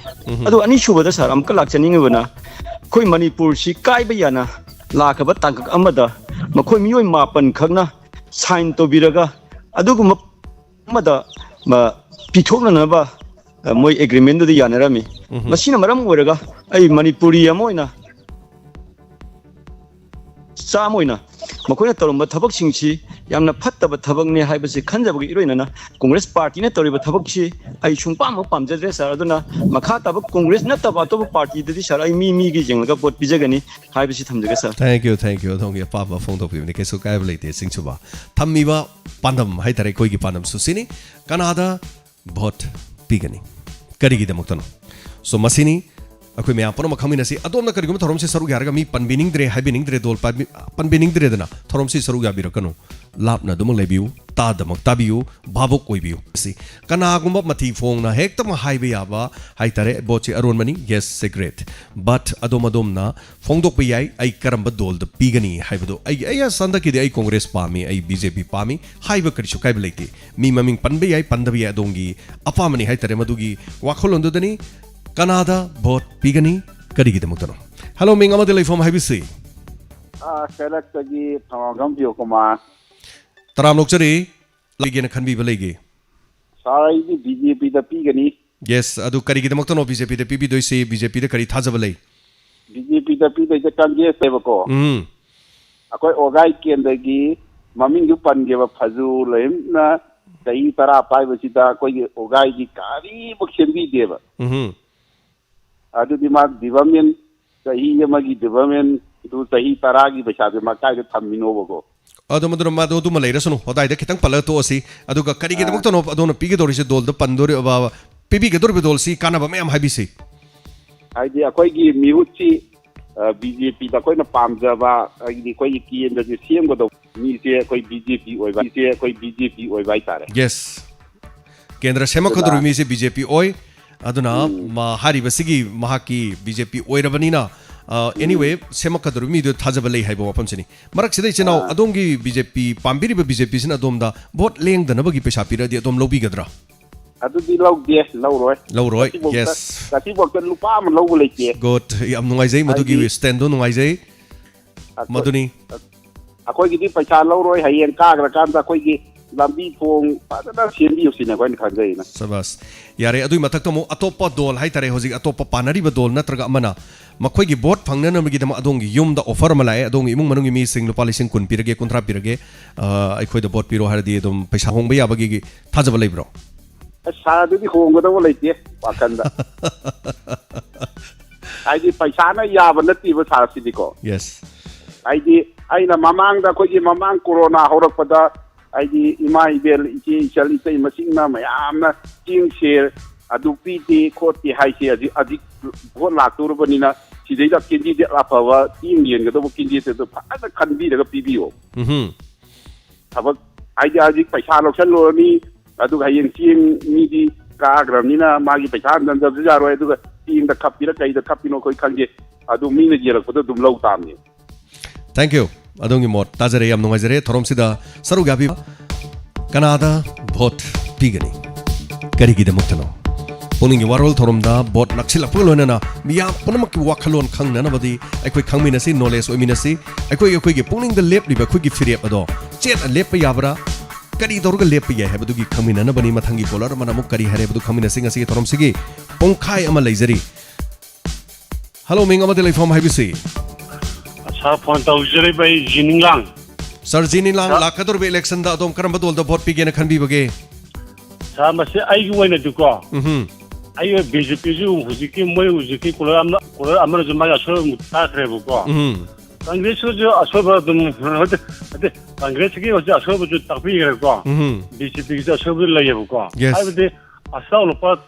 ꯑꯗꯨ ꯑꯅꯤꯁꯨꯕꯗ ꯁꯥꯔ ꯑꯃꯨꯛꯀ ꯂꯥꯛꯆꯅꯤꯡꯉꯤꯕꯅ, ꯑꯩꯈꯣꯏ ꯃꯅꯤꯄꯨꯔꯁꯤ ꯀꯥꯏꯕ ꯌꯥꯅ ꯂꯥꯛꯈ꯭ꯔꯕ ꯇꯥꯡꯀꯛ ꯑꯃꯗ ꯃꯈꯣꯏ ꯃꯤꯑꯣꯏ ꯃꯥꯄꯟ ꯈꯛꯅ ꯁꯥꯏꯟ ꯇꯧꯕꯤꯔꯒ ꯑꯗꯨꯒꯨꯝꯕ ꯑꯃꯗ ꯄꯤꯊꯣꯛꯅꯅꯕ ꯃꯣꯏ ꯑꯦꯒ꯭ꯔꯤꯃꯦꯟꯗꯨꯗ ꯌꯥꯅꯔꯝꯃꯤ꯫ ꯃꯁꯤꯅ ꯃꯔꯝ ꯑꯣꯏꯔꯒ ꯑꯩ ꯃꯅꯤꯄꯨꯔꯤ ꯑꯃ ꯑꯣꯏꯅ ꯆꯥꯝꯃ ꯑꯣꯏꯅ ꯃꯈꯣꯏꯅ ꯇꯧꯔꯝꯕ ꯊꯕꯛꯁꯤꯡꯁꯤ ꯌꯥꯝꯅ ꯐꯠꯇꯕ ꯊꯕꯛꯅꯤ ꯍꯥꯏꯕꯁꯤ ꯈꯟꯖꯕꯒꯤ ꯏꯔꯣꯏꯅꯅ ꯀꯣꯡꯒ꯭ꯔꯦꯁ ꯄꯥꯔꯇꯤꯅ ꯇꯧꯔꯤꯕ ꯊꯕꯛꯁꯤ ꯑꯩ ꯁꯨꯡꯄꯥꯝ ꯑꯃ ꯄꯥꯝꯖꯗ꯭ꯔꯦ ꯁꯥꯔ꯫ ꯑꯗꯨꯅ ꯃꯈꯥ ꯇꯥꯕ ꯀꯣꯡꯒ꯭ꯔꯦꯁ ꯅꯠꯇꯕ ꯑꯇꯣꯞꯄ ꯄꯥꯔꯇꯤꯗꯗꯤ ꯁꯥꯔ ꯑꯩ ꯃꯤ ꯃꯤꯒꯤ ꯌꯦꯡꯂꯒ ꯚꯣꯠ ꯄꯤꯖꯒꯅꯤ ꯍꯥꯏꯕꯁꯤ ꯊꯝꯖꯒꯦ ꯁꯥꯔ꯫ Thank you, thank you, ꯑꯗꯣꯝꯒꯤ ꯑꯄꯥꯝꯕ ꯐꯣꯡꯗꯣꯛꯄꯤꯕꯅꯤ, ꯀꯩꯁꯨ ꯀꯥꯏꯕ ꯂꯩꯇꯦ꯫ ꯆꯤꯡꯁꯨꯕ ꯊꯝꯃꯤꯕ ꯄꯥꯟꯗꯝ ꯍꯥꯏꯇꯥꯔꯦ, ꯑꯩꯈꯣꯏꯒꯤ ꯄꯥꯟꯗꯝꯁꯨ ꯁꯤꯅꯤ꯫ ꯀꯅꯥꯗ ꯚꯣꯠ ꯄꯤꯒꯅꯤ? ꯀꯔꯤꯒꯤꯗꯃꯛꯇꯅꯣ? So ꯃꯁꯤꯅꯤ ꯑꯩꯈꯣꯏ ꯃꯌꯥꯝ ꯄꯨꯝꯅꯃꯛ ꯈꯪꯃꯤꯟꯅꯁꯤ꯫ ꯑꯗꯣꯝꯅ ꯀꯔꯤꯒꯨꯝꯕ ꯊꯧꯔꯝꯁꯤ ꯁꯔꯨꯛ ꯌꯥꯔꯒ ꯃꯤ ꯄꯟꯕꯤꯅꯤꯡꯗ꯭ꯔꯦ, ꯍꯥꯏꯕꯤꯅꯤꯡꯗ꯭ꯔꯦ, ꯗꯣꯜ ꯄꯥꯟꯕꯤ-, ꯄꯟꯕꯤꯅꯤꯡꯗ꯭ꯔꯦꯗꯅ ꯊꯧꯔꯝꯁꯤ ꯁꯔꯨꯛ ꯌꯥꯕꯤꯔꯛꯀꯅꯨ꯫ ꯂꯥꯞꯅ ꯑꯗꯨꯃꯛ ꯂꯩꯕꯤꯌꯨ, ꯇꯥꯗꯃꯛ ꯇꯥꯕꯤꯌꯨ, ꯚꯥꯕꯨꯛ ꯑꯣꯏꯕꯤꯌꯨ꯫ ꯁꯤ ꯀꯅꯥꯒꯨꯝꯕ ꯃꯊꯤ ꯐꯣꯡꯅ ꯍꯦꯛꯇꯃꯛ ꯍꯥꯏꯕ ꯌꯥꯕ ꯍꯥꯏꯇꯥꯔꯦ, ꯚꯣꯠꯁꯤ ꯑꯔꯣꯟꯕꯅꯤ, yes, secret, but ꯑꯗꯣꯝ ꯑꯗꯣꯝꯅ ꯐꯣꯡꯗꯣꯛꯄ ꯌꯥꯏ ꯑꯩ ꯀꯔꯝꯕ ꯗꯣꯜꯗ ꯄꯤꯒꯅꯤ ꯍꯥꯏꯕꯗꯣ꯫ ꯑꯩꯒꯤ, ꯑꯩ ꯑꯁ ꯍꯟꯗꯛꯀꯤꯗꯤ ꯑꯩ ꯀꯣꯡꯒ꯭ꯔꯦꯁ ꯄꯥꯝꯃꯤ, ꯑꯩ ꯕꯤ ꯖꯦ ꯄꯤ ꯄꯥꯝꯃꯤ ꯍꯥꯏꯕ ꯀꯔꯤꯁꯨ ꯀꯥꯏꯕ ꯂꯩꯇꯦ꯫ ꯃꯤ ꯃꯃꯤꯡ ꯄꯟꯕ ꯌꯥꯏ, ꯄꯟꯗꯕ ꯌꯥꯏ, ꯑꯗꯣꯝꯒꯤ ꯑꯄꯥꯝꯕꯅꯤ ꯍꯥꯏꯇꯥꯔꯦ꯫ ꯃꯗꯨꯒꯤ ꯋꯥꯈꯜꯂꯣꯟꯗꯨꯗꯅꯤ꯫ ꯀꯅꯥꯗ ꯚꯣꯠ ꯄꯤꯒꯅꯤ? ꯀꯔꯤꯒꯤꯗꯃꯛꯇꯅꯣ? ꯍꯜꯂꯣ, ꯃꯤꯡ ꯑꯃꯗꯤ ꯂꯩꯐꯝ ꯍꯥꯏꯕꯤꯁꯤ꯫ ꯑꯥ, ꯀꯩꯔꯛꯇꯒꯤ ꯊꯧꯅꯥꯎꯖꯝ ꯄꯤꯌꯣ ꯀꯨꯃꯥꯔ꯫ ꯇꯔꯥꯝ ꯑꯣꯛꯆꯔꯤ꯫ ꯂꯩꯒꯦꯅ ꯈꯟꯕꯤꯕ ꯂꯩꯒꯦ? ꯁꯥꯔ, ꯑꯩꯗꯤ ꯕꯤ ꯖꯦ ꯄꯤꯗ ꯄꯤꯒꯅꯤ꯫ Yes, ꯑꯗꯨ ꯀꯔꯤꯒꯤꯗꯃꯛꯇꯅꯣ ꯕꯤ ꯖꯦ ꯄꯤꯗ ꯄꯤꯕꯤꯗꯣꯏꯁꯤ? ꯕꯤ ꯖꯦ ꯄꯤꯗ ꯀꯔꯤ ꯊꯥꯖꯕ ꯂꯩ? ꯕꯤ ꯖꯦ ꯄꯤꯗ ꯄꯤꯗꯣꯏꯁꯦ ꯀꯟꯖꯦꯁ ꯂꯩꯕꯀꯣ꯫ ꯎꯝ꯫ ꯑꯩꯈꯣꯏ ꯑꯣꯒꯥꯏ ꯀꯦꯟꯗ꯭ꯔꯒꯤ ꯃꯃꯤꯡꯁꯨ ꯄꯟꯒꯦꯕ, ꯐꯖꯨ ꯂꯩꯝꯅ ꯆꯍꯤ ꯇꯔꯥ ꯄꯥꯏꯕꯁꯤꯗ ꯑꯩꯈꯣꯏꯒꯤ ꯑꯣꯒꯥꯏꯒꯤ ꯀꯔꯤꯃꯨꯛ ꯁꯦꯝꯕꯤꯗꯦꯕ꯫ ꯎꯝ꯫ ꯑꯗꯨꯗꯤ ꯃꯥ ꯗꯤꯚꯂꯞꯃꯦꯟ, ꯆꯍꯤ ꯑꯃꯒꯤ ꯗꯤꯚꯂꯞꯃꯦꯟꯗꯨ ꯆꯍꯤ ꯇꯔꯥꯒꯤ ꯄꯩꯁꯥꯁꯦ ꯃꯥ ꯀꯥꯏꯗ ꯊꯝꯃꯤꯅꯣꯕꯀꯣ? ꯑꯗꯣ ꯃꯗꯨꯅ ꯃꯥꯗꯣ ꯑꯗꯨꯃ ꯂꯩꯔꯁꯅꯨ, ꯑꯗꯥꯏꯗ ꯈꯤꯇꯪ ꯄꯜꯂꯒ ꯇꯣꯛꯑꯁꯤ꯫ ꯑꯗꯨꯒ ꯀꯔꯤꯒꯤꯗꯃꯛꯇꯅꯣ ꯑꯗꯣꯝꯅ ꯄꯤꯒꯗꯧꯔꯤꯁꯦ ꯗꯣꯜꯗ ꯄꯟꯗꯣꯔꯤꯕ, ꯄꯤꯕꯤꯒꯗꯧꯔꯤꯕ ꯗꯣꯜꯁꯤ ꯀꯥꯟꯅꯕ ꯃꯌꯥꯝ ꯍꯥꯏꯕꯤꯁꯤ꯫ ꯍꯥꯏꯗꯤ ꯑꯩꯈꯣꯏꯒꯤ ꯃꯤꯍꯨꯠꯁꯤ, ꯑ, ꯕꯤ ꯖꯦ ꯄꯤꯗ ꯑꯩꯈꯣꯏꯅ ꯄꯥꯝꯖꯕ, ꯍꯥꯏꯗꯤ ꯑꯩꯈꯣꯏꯒꯤ ꯀꯦꯟꯗ꯭ꯔꯁꯦ ꯁꯦꯝꯒꯗꯧꯕ ꯃꯤꯁꯦ ꯑꯩꯈꯣꯏ ꯕꯤ ꯖꯦ ꯄꯤ ꯑꯣꯏꯕ, ꯃꯤꯁꯦ ꯑꯩꯈꯣꯏ ꯕꯤ ꯖꯦ ꯄꯤ ꯑꯣꯏꯕ ꯍꯥꯏꯇꯥꯔꯦ꯫ Yes꯫ ꯀꯦꯟꯗ꯭ꯔ ꯁꯦꯝꯃꯛꯀꯗꯧꯔꯤꯕ ꯑꯗꯨꯅ ꯃꯤꯁꯦ ꯕꯤ ꯖꯦ ꯄꯤ ꯑꯣꯏ꯫ ꯑꯗꯨꯅ ꯎꯝ꯫ ꯃꯥ-, ꯍꯥꯏꯔꯤꯕꯁꯤꯒꯤ ꯃꯍꯥꯛꯀꯤ ꯕꯤ ꯖꯦ ꯄꯤ ꯑꯣꯏꯔꯕꯅꯤꯅ, ꯑ, ꯎꯝ꯫ Anyway, ꯁꯦꯝꯃꯛꯀꯗꯧꯔꯤꯕ ꯃꯤꯗꯨ ꯊꯥꯖꯕ ꯂꯩ ꯍꯥꯏꯕ ꯋꯥꯐꯝꯁꯤꯅꯤ꯫ ꯃꯔꯛꯁꯤꯗ ꯏꯆꯤꯟ ꯏꯅꯥꯎ, ꯑꯥ꯫ ꯑꯗꯣꯝꯒꯤ ꯕꯤ ꯖꯦ ꯄꯤ, ꯄꯥꯝꯕꯤꯔꯤꯕ ꯕꯤ ꯖꯦ ꯄꯤꯁꯤꯅ ꯑꯗꯣꯝꯗ ꯚꯣꯠ ꯂꯦꯡꯗꯅꯕꯒꯤ ꯄꯩꯁꯥ ꯄꯤꯔꯛꯑꯗꯤ ꯑꯗꯣꯝ ꯂꯧꯕꯤꯒꯗ꯭ꯔꯥ? ꯑꯗꯨꯗꯤ ꯂꯧꯗꯦ, ꯂꯧꯔꯣꯏ꯫ ꯂꯧꯔꯣꯏ, ꯉꯁꯤꯐꯥꯎꯗ, yes꯫ ꯉꯁꯤꯐꯥꯎꯗ ꯂꯨꯄꯥ ꯑꯃ ꯂꯧꯕ ꯂꯩꯇꯦ꯫ Good, ꯌꯥꯝ ꯅꯨꯡꯉꯥꯏꯖꯩ ꯃꯗꯨꯒꯤ ꯍꯥꯏꯗꯤ, stand-ꯗꯣ ꯅꯨꯡꯉꯥꯏꯖꯩ꯫ ꯑꯩꯈꯣꯏ-, ꯃꯗꯨꯅꯤ꯫ ꯑꯩꯈꯣꯏꯒꯤꯗꯤ ꯄꯩꯁꯥ ꯂꯧꯔꯣꯏ, ꯍꯌꯦꯡ ꯀꯥꯈ꯭ꯔꯀꯥꯟꯗ ꯑꯩꯈꯣꯏꯒꯤ ꯂꯝꯕꯤ ꯊꯣꯡ ꯐꯖꯅ ꯁꯦꯝꯕꯤꯌꯨ ꯁꯤꯅꯦ ꯑꯩꯈꯣꯏꯅ ꯈꯟꯖꯩꯅ꯫ ꯁꯕꯥꯁ꯫ ꯌꯥꯔꯦ, ꯑꯗꯨꯒꯤ ꯃꯊꯛꯇ ꯑꯃꯨꯛ ꯑꯇꯣꯞꯄ ꯗꯣꯜ ꯍꯥꯏꯇꯥꯔꯦ, ꯍꯧꯖꯤꯛ ꯑꯇꯣꯞꯄ ꯄꯥꯟꯅꯔꯤꯕ ꯗꯣꯜ ꯅꯠꯇ꯭ꯔꯒ ꯑꯃꯅ ꯃꯈꯣꯏꯒꯤ ꯚꯣꯠ ꯐꯪꯅꯅꯕꯒꯤꯗꯃꯛ ꯑꯗꯣꯝꯒꯤ ꯌꯨꯝꯗ offer ꯑꯃ ꯂꯥꯛꯑꯦ, ꯑꯗꯣꯝꯒꯤ ꯏꯃꯨꯡ ꯃꯅꯨꯡꯒꯤ ꯃꯤꯁꯤꯡ ꯂꯨꯄꯥ ꯂꯤꯁꯤꯡ ꯀꯨꯟ ꯄꯤꯔꯒꯦ, ꯀꯨꯟꯊ꯭ꯔꯥ ꯄꯤꯔꯒꯦ, ꯑ, ꯑꯩꯈꯣꯏꯗ ꯚꯣꯠ ꯄꯤꯔꯣ ꯍꯥꯏꯔꯗꯤ ꯑꯗꯨꯝ ꯄꯩꯁꯥ ꯍꯣꯡꯕ ꯌꯥꯕꯒꯤ ꯊꯥꯖꯕ ꯂꯩꯕ꯭ꯔꯣ? ꯑꯁ, ꯁꯥꯔ, ꯑꯗꯨꯗꯤ ꯍꯣꯡꯒꯗꯧꯕ ꯂꯩꯇꯦ ꯋꯥꯈꯟꯗ꯫ ꯍꯥꯏꯗꯤ ꯄꯩꯁꯥꯅ ꯌꯥꯕ ꯅꯠꯇꯦꯕ, ꯁꯥꯔ, ꯁꯤꯗꯤꯀꯣ꯫ Yes꯫ ꯍꯥꯏꯗꯤ ꯑꯩꯅ ꯃꯃꯥꯡꯗ, ꯑꯩꯈꯣꯏꯒꯤ ꯃꯃꯥꯡ ꯀꯣꯔꯣꯅꯥ ꯍꯧꯔꯛꯄꯗ, ꯍꯥꯏꯗꯤ ꯏꯃꯥ ꯏꯕꯦꯜ, ꯏꯆꯦ ꯏꯆꯜ, ꯏꯇꯩ ꯃꯁꯤꯡꯅ ꯃꯌꯥꯝꯅ ꯆꯦꯡ ꯁꯦꯔ ꯑꯗꯨ ꯄꯤꯗꯦ ꯈꯣꯠꯇꯦ ꯍꯥꯏꯁꯦ, ꯍꯧꯖꯤꯛ, ꯍꯧꯖꯤꯛ ꯚꯣꯠ ꯂꯥꯛꯇꯧꯔꯕꯅꯤꯅ ꯁꯤꯗꯩꯗ candidate ꯑꯐꯕ ꯆꯦꯡ ꯌꯦꯟꯒꯗꯧꯕ candidate ꯇꯨ ꯐꯖꯅ ꯈꯟꯕꯤꯔꯒ ꯄꯤꯕꯤꯌꯣ꯫ ꯎꯝꯍꯨꯝ꯫ ꯊꯕꯛ ꯍꯥꯏꯗꯤ ꯍꯧꯖꯤꯛ ꯄꯩꯁꯥ ꯂꯧꯁꯜꯂꯨꯔꯅꯤ, ꯑꯗꯨꯒ ꯍꯌꯦꯡ ꯆꯦꯡ ꯃꯤꯗꯤ ꯀꯥꯈ꯭ꯔꯕꯅꯤꯅ ꯃꯥꯒꯤ ꯄꯩꯁꯥ ꯍꯟꯖꯟꯗꯕꯁꯨ ꯌꯥꯔꯣꯏ, ꯑꯗꯨꯒ ꯆꯦꯡꯗ ꯈꯞꯄꯤꯔ ꯀꯩꯗ ꯈꯞꯄꯤꯅꯣ ꯑꯩꯈꯣꯏ ꯈꯪꯗꯦ, ꯑꯗꯨ ꯃꯤꯅ ꯌꯦꯜꯂꯛꯄꯗ ꯑꯗꯨꯝ ꯂꯧ ꯇꯥꯕꯅꯤ꯫ Thank you꯫ ꯑꯗꯣꯝꯒꯤ ꯃꯣꯠ ꯇꯥꯖꯔꯦ, ꯌꯥꯝ ꯅꯨꯡꯉꯥꯏꯖꯔꯦ꯫ ꯊꯧꯔꯝꯁꯤꯗ ꯁꯔꯨꯛ ꯌꯥꯕꯤꯕ ꯀꯅꯥꯗ ꯚꯣꯠ ꯄꯤꯒꯅꯤ? ꯀꯔꯤꯒꯤꯗꯃꯛꯇꯅꯣ? ꯄꯨꯛꯅꯤꯡꯒꯤ ꯋꯥꯔꯣꯜ ꯊꯧꯔꯝꯗ ꯚꯣꯠ ꯅꯛꯁꯤꯜꯂꯛꯄꯒ ꯂꯣꯏꯅꯅ ꯃꯤꯌꯥꯝ ꯄꯨꯝꯅꯃꯛꯀꯤ ꯋꯥꯈꯜꯂꯣꯟ ꯈꯪꯅꯅꯕꯗꯤ ꯑꯩꯈꯣꯏ ꯈꯪꯃꯤꯟꯅꯁꯤ, knowledge ꯑꯣꯏꯃꯤꯟꯅꯁꯤ꯫ ꯑꯩꯈꯣꯏ, ꯑꯩꯈꯣꯏꯒꯤ ꯄꯨꯛꯅꯤꯡꯗ ꯂꯦꯞꯂꯤꯕ ꯑꯩꯈꯣꯏꯒꯤ ꯐꯤꯔꯦꯞ ꯑꯗꯣ ꯆꯦꯠꯅ ꯂꯦꯞꯄ ꯌꯥꯕ꯭ꯔꯥ? ꯀꯔꯤ ꯇꯧꯔꯒ ꯂꯦꯞꯄ ꯌꯥꯏ ꯍꯥꯏꯕꯗꯨꯒꯤ ꯈꯪꯃꯤꯟꯅꯅꯕꯅꯤ꯫ ꯃꯊꯪꯒꯤ caller ꯑꯃꯅ ꯑꯃꯨꯛ ꯀꯔꯤ ꯍꯥꯏꯔꯦ ꯍꯥꯏꯕꯗꯨ ꯈꯪꯃꯤꯟꯅꯁꯤ꯫ ꯉꯁꯤꯒꯤ ꯊꯧꯔꯝꯁꯤꯒꯤ ꯄꯨꯡꯈꯥꯏ ꯑꯃ ꯂꯩꯖꯔꯤ꯫ Hello, ꯃꯤꯡ ꯑꯃꯗꯤ ꯂꯩꯐꯝ ꯍꯥꯏꯕꯤꯁꯤ꯫ ꯁꯥꯔ, ꯐꯣꯟ ꯇꯧꯖꯔꯛꯏꯕ ꯑꯩ ꯖꯤꯅꯤꯡꯂꯥꯡ꯫ ꯁꯥꯔ ꯖꯤꯅꯤꯡꯂꯥꯡ, ꯁꯥꯔ꯫ ꯂꯥꯛꯀꯗꯧꯔꯤꯕ election-ꯗ ꯑꯗꯣꯝ ꯀꯔꯝꯕ ꯗꯣꯜꯗ ꯚꯣꯠ ꯄꯤꯒꯦꯅ ꯈꯟꯕꯤꯕꯒꯦ? ꯁꯥꯔ, ꯃꯁꯤ ꯑꯩꯒꯤ ꯑꯣꯏꯅꯗꯤꯀꯣ, ꯎꯝꯍꯨꯝ꯫ ꯑꯩ ꯕꯤ ꯖꯦ ꯄꯤꯁꯨ ꯍꯧꯖꯤꯛꯀꯤ, ꯃꯣꯏ ꯍꯧꯖꯤꯛꯀꯤ caller ꯑꯃ, caller ꯑꯃꯅꯁꯨ ꯃꯥꯒꯤ ꯑꯁꯣꯏꯕ ꯑꯃꯨꯛ ꯇꯥꯛꯈ꯭ꯔꯦꯕꯀꯣ꯫ ꯎꯝꯍꯨꯝ꯫ ꯀꯪꯒ꯭ꯔꯦꯁꯁꯨ ꯑꯁꯣꯏꯕ ꯑꯗꯨꯝ, ꯅꯠꯇꯦ, ꯅꯠꯇꯦ, ꯀꯪꯒ꯭ꯔꯦꯁꯀꯤ ꯍꯧꯖꯤꯛ ꯑꯁꯣꯏꯕꯁꯨ ꯇꯥꯛꯄꯤꯈ꯭ꯔꯦꯀꯣ꯫ ꯎꯝꯍꯨꯝ꯫ ꯕꯤ ꯖꯦ ꯄꯤꯒꯤꯁꯨ ꯑꯁꯣꯏꯕ ꯂꯩꯌꯦꯕꯀꯣ꯫ Yes꯫ ꯍꯥꯏꯕꯗꯤ ꯑꯆꯥꯎ ꯂꯨꯄꯥ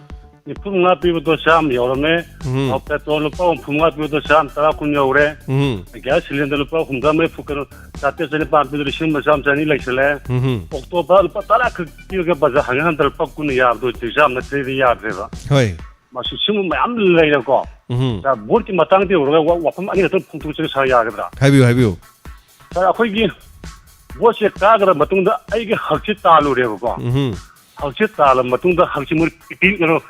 ꯅꯤꯐꯨ ꯃꯉꯥ ꯄꯤꯕꯗꯣ ꯆꯥꯝꯃ ꯌꯧꯔꯝꯃꯦ꯫ ꯎꯝ꯫ ꯑꯣ, ꯄꯦꯇ꯭ꯔꯣꯜ ꯂꯨꯄꯥ ꯍꯨꯝꯐꯨ ꯃꯉꯥ ꯄꯤꯕꯗꯣ ꯆꯥꯝꯃ ꯇꯔꯥ ꯀꯨꯟ ꯌꯧꯔꯦ꯫ ꯎꯝ꯫ ꯒ꯭ꯌꯥꯁ ꯁꯤꯂꯤꯟꯗꯔ ꯂꯨꯄꯥ ꯍꯨꯝꯗ꯭ꯔꯥ ꯃꯔꯤꯐꯨ, ꯀꯩꯅꯣ, ꯆꯥꯇ꯭ꯔꯦꯠ ꯆꯅꯤꯄꯥꯟ ꯄꯤꯕꯗꯣ ꯂꯤꯁꯤꯡ ꯑꯃ ꯆꯥꯝꯃ ꯆꯅꯤ ꯂꯩꯁꯜꯂꯦ꯫ ꯎꯝ꯫ ꯑꯣꯛꯇꯣ ꯚꯔꯥ ꯂꯨꯄꯥ ꯇꯔꯥ ꯈꯛ ꯄꯤꯔꯒ ꯕꯖꯥꯔ ꯍꯪꯒꯠ ꯍꯟꯗ ꯂꯨꯄꯥ ꯀꯨꯟ ꯌꯥꯕꯗꯣ ꯍꯧꯖꯤꯛ ꯆꯥꯝꯃ ꯅꯠꯇ꯭ꯔꯗꯤ ꯌꯥꯗ꯭ꯔꯦꯕ꯫ ꯍꯣꯏ꯫ ꯃꯁꯤ ꯁꯤꯒꯨꯝꯕ ꯃꯌꯥꯝ ꯂꯩꯔꯦꯀꯣ꯫ ꯎꯝ꯫ ꯚꯣꯠꯀꯤ ꯃꯇꯥꯡꯗ ꯌꯧꯔꯒ ꯋꯥ-, ꯋꯥꯐꯝ ꯑꯅꯤ ꯈꯛꯇꯪ ꯐꯣꯡꯗꯣꯛꯆꯒꯦ ꯁꯥꯔ, ꯌꯥꯒꯗ꯭ꯔꯥ? ꯍꯥꯏꯕꯤꯌꯨ, ꯍꯥꯏꯕꯤꯌꯨ꯫ ꯁꯥꯔ, ꯑꯩꯈꯣꯏꯒꯤ ꯚꯣꯠꯁꯦ ꯀꯥꯈ꯭ꯔ ꯃꯇꯨꯡꯗ ꯑꯩꯒꯤ ꯍꯛꯁꯦ ꯇꯥꯜꯂꯨꯔꯦꯕꯀꯣ꯫ ꯎꯝ꯫ ꯍꯛꯁꯦ ꯇꯥꯜꯂ ꯃꯇꯨꯡꯗ ꯍꯛꯁꯦ ꯃꯣꯏ ꯄꯤ-, ꯀꯩꯅꯣ,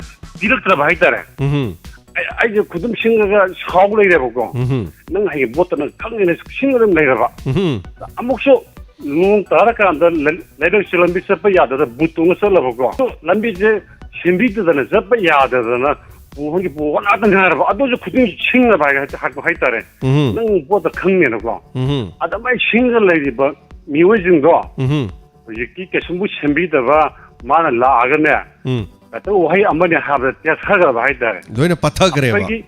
ꯄꯤꯔꯛꯇ꯭ꯔꯕ ꯍꯥꯏꯇꯥꯔꯦ꯫ ꯎꯝ꯫ ꯑꯩ, ꯑꯩꯁꯦ ꯈꯨꯗꯨꯝ ꯁꯤꯡꯉꯒ ꯁꯥꯎ ꯂꯩꯔꯦꯕꯀꯣ꯫ ꯎꯝ꯫ ꯅꯪ ꯍꯌꯦꯡ ꯚꯣꯠꯇ ꯅꯪ ꯈꯪꯉꯦꯅ ꯁꯤꯡꯉ ꯑꯗꯨꯝ ꯂꯩꯔꯕ꯫ ꯎꯝ꯫ ꯑꯃꯨꯛꯁꯨ ꯅꯣꯡ ꯇꯥꯔꯀꯥꯟꯗ ꯂ-, ꯂꯩꯔꯛꯁꯦ ꯂꯝꯕꯤ ꯆꯠꯄ ꯌꯥꯗꯗꯅ ꯕꯨꯠ ꯇꯣꯡꯉ ꯆꯠꯂꯕꯀꯣ꯫ ꯂꯝꯕꯤꯁꯦ ꯁꯦꯝꯕꯤꯗꯗꯅ ꯆꯠꯄ ꯌꯥꯗꯗꯅ ꯄꯨ ꯍꯣꯏꯒꯤ ꯄꯨ ꯉꯥꯛꯇ ꯉꯥꯏꯔꯕ꯫ ꯑꯗꯨꯁꯨ ꯈꯨꯗꯤꯡ ꯁꯤꯡꯅꯕ ꯍꯥꯏ-, ꯍꯥꯏ-, ꯍꯥꯏꯇꯥꯔꯦ꯫ ꯎꯝ꯫ ꯅꯪ ꯄꯣꯠꯇ ꯈꯪꯉꯦꯅꯀꯣ꯫ ꯎꯝ꯫ ꯑꯗꯨꯃꯥꯏꯅ ꯁꯤꯡꯒ ꯂꯩꯔꯤꯕ ꯃꯤꯑꯣꯏꯁꯤꯡꯗꯣ ꯎꯝ꯫ ꯍꯧꯖꯤꯛꯇꯤ ꯀꯩꯁꯨꯝꯕꯨ ꯁꯦꯝꯕꯤꯗꯕ, ꯃꯥꯅ ꯂꯥꯛꯑꯒꯅꯦ, ꯎꯝ꯫ ꯍꯦꯛꯇ ꯋꯥꯍꯩ ꯑꯃꯅꯤ ꯍꯥꯏꯕꯗ ꯇꯦꯊꯈ꯭ꯔꯕ ꯍꯥꯏꯇꯥꯔꯦ꯫ ꯂꯣꯏꯅ ꯄꯠꯊꯈ꯭ꯔꯦꯕ꯫ ꯑꯩꯈꯣꯏꯒꯤ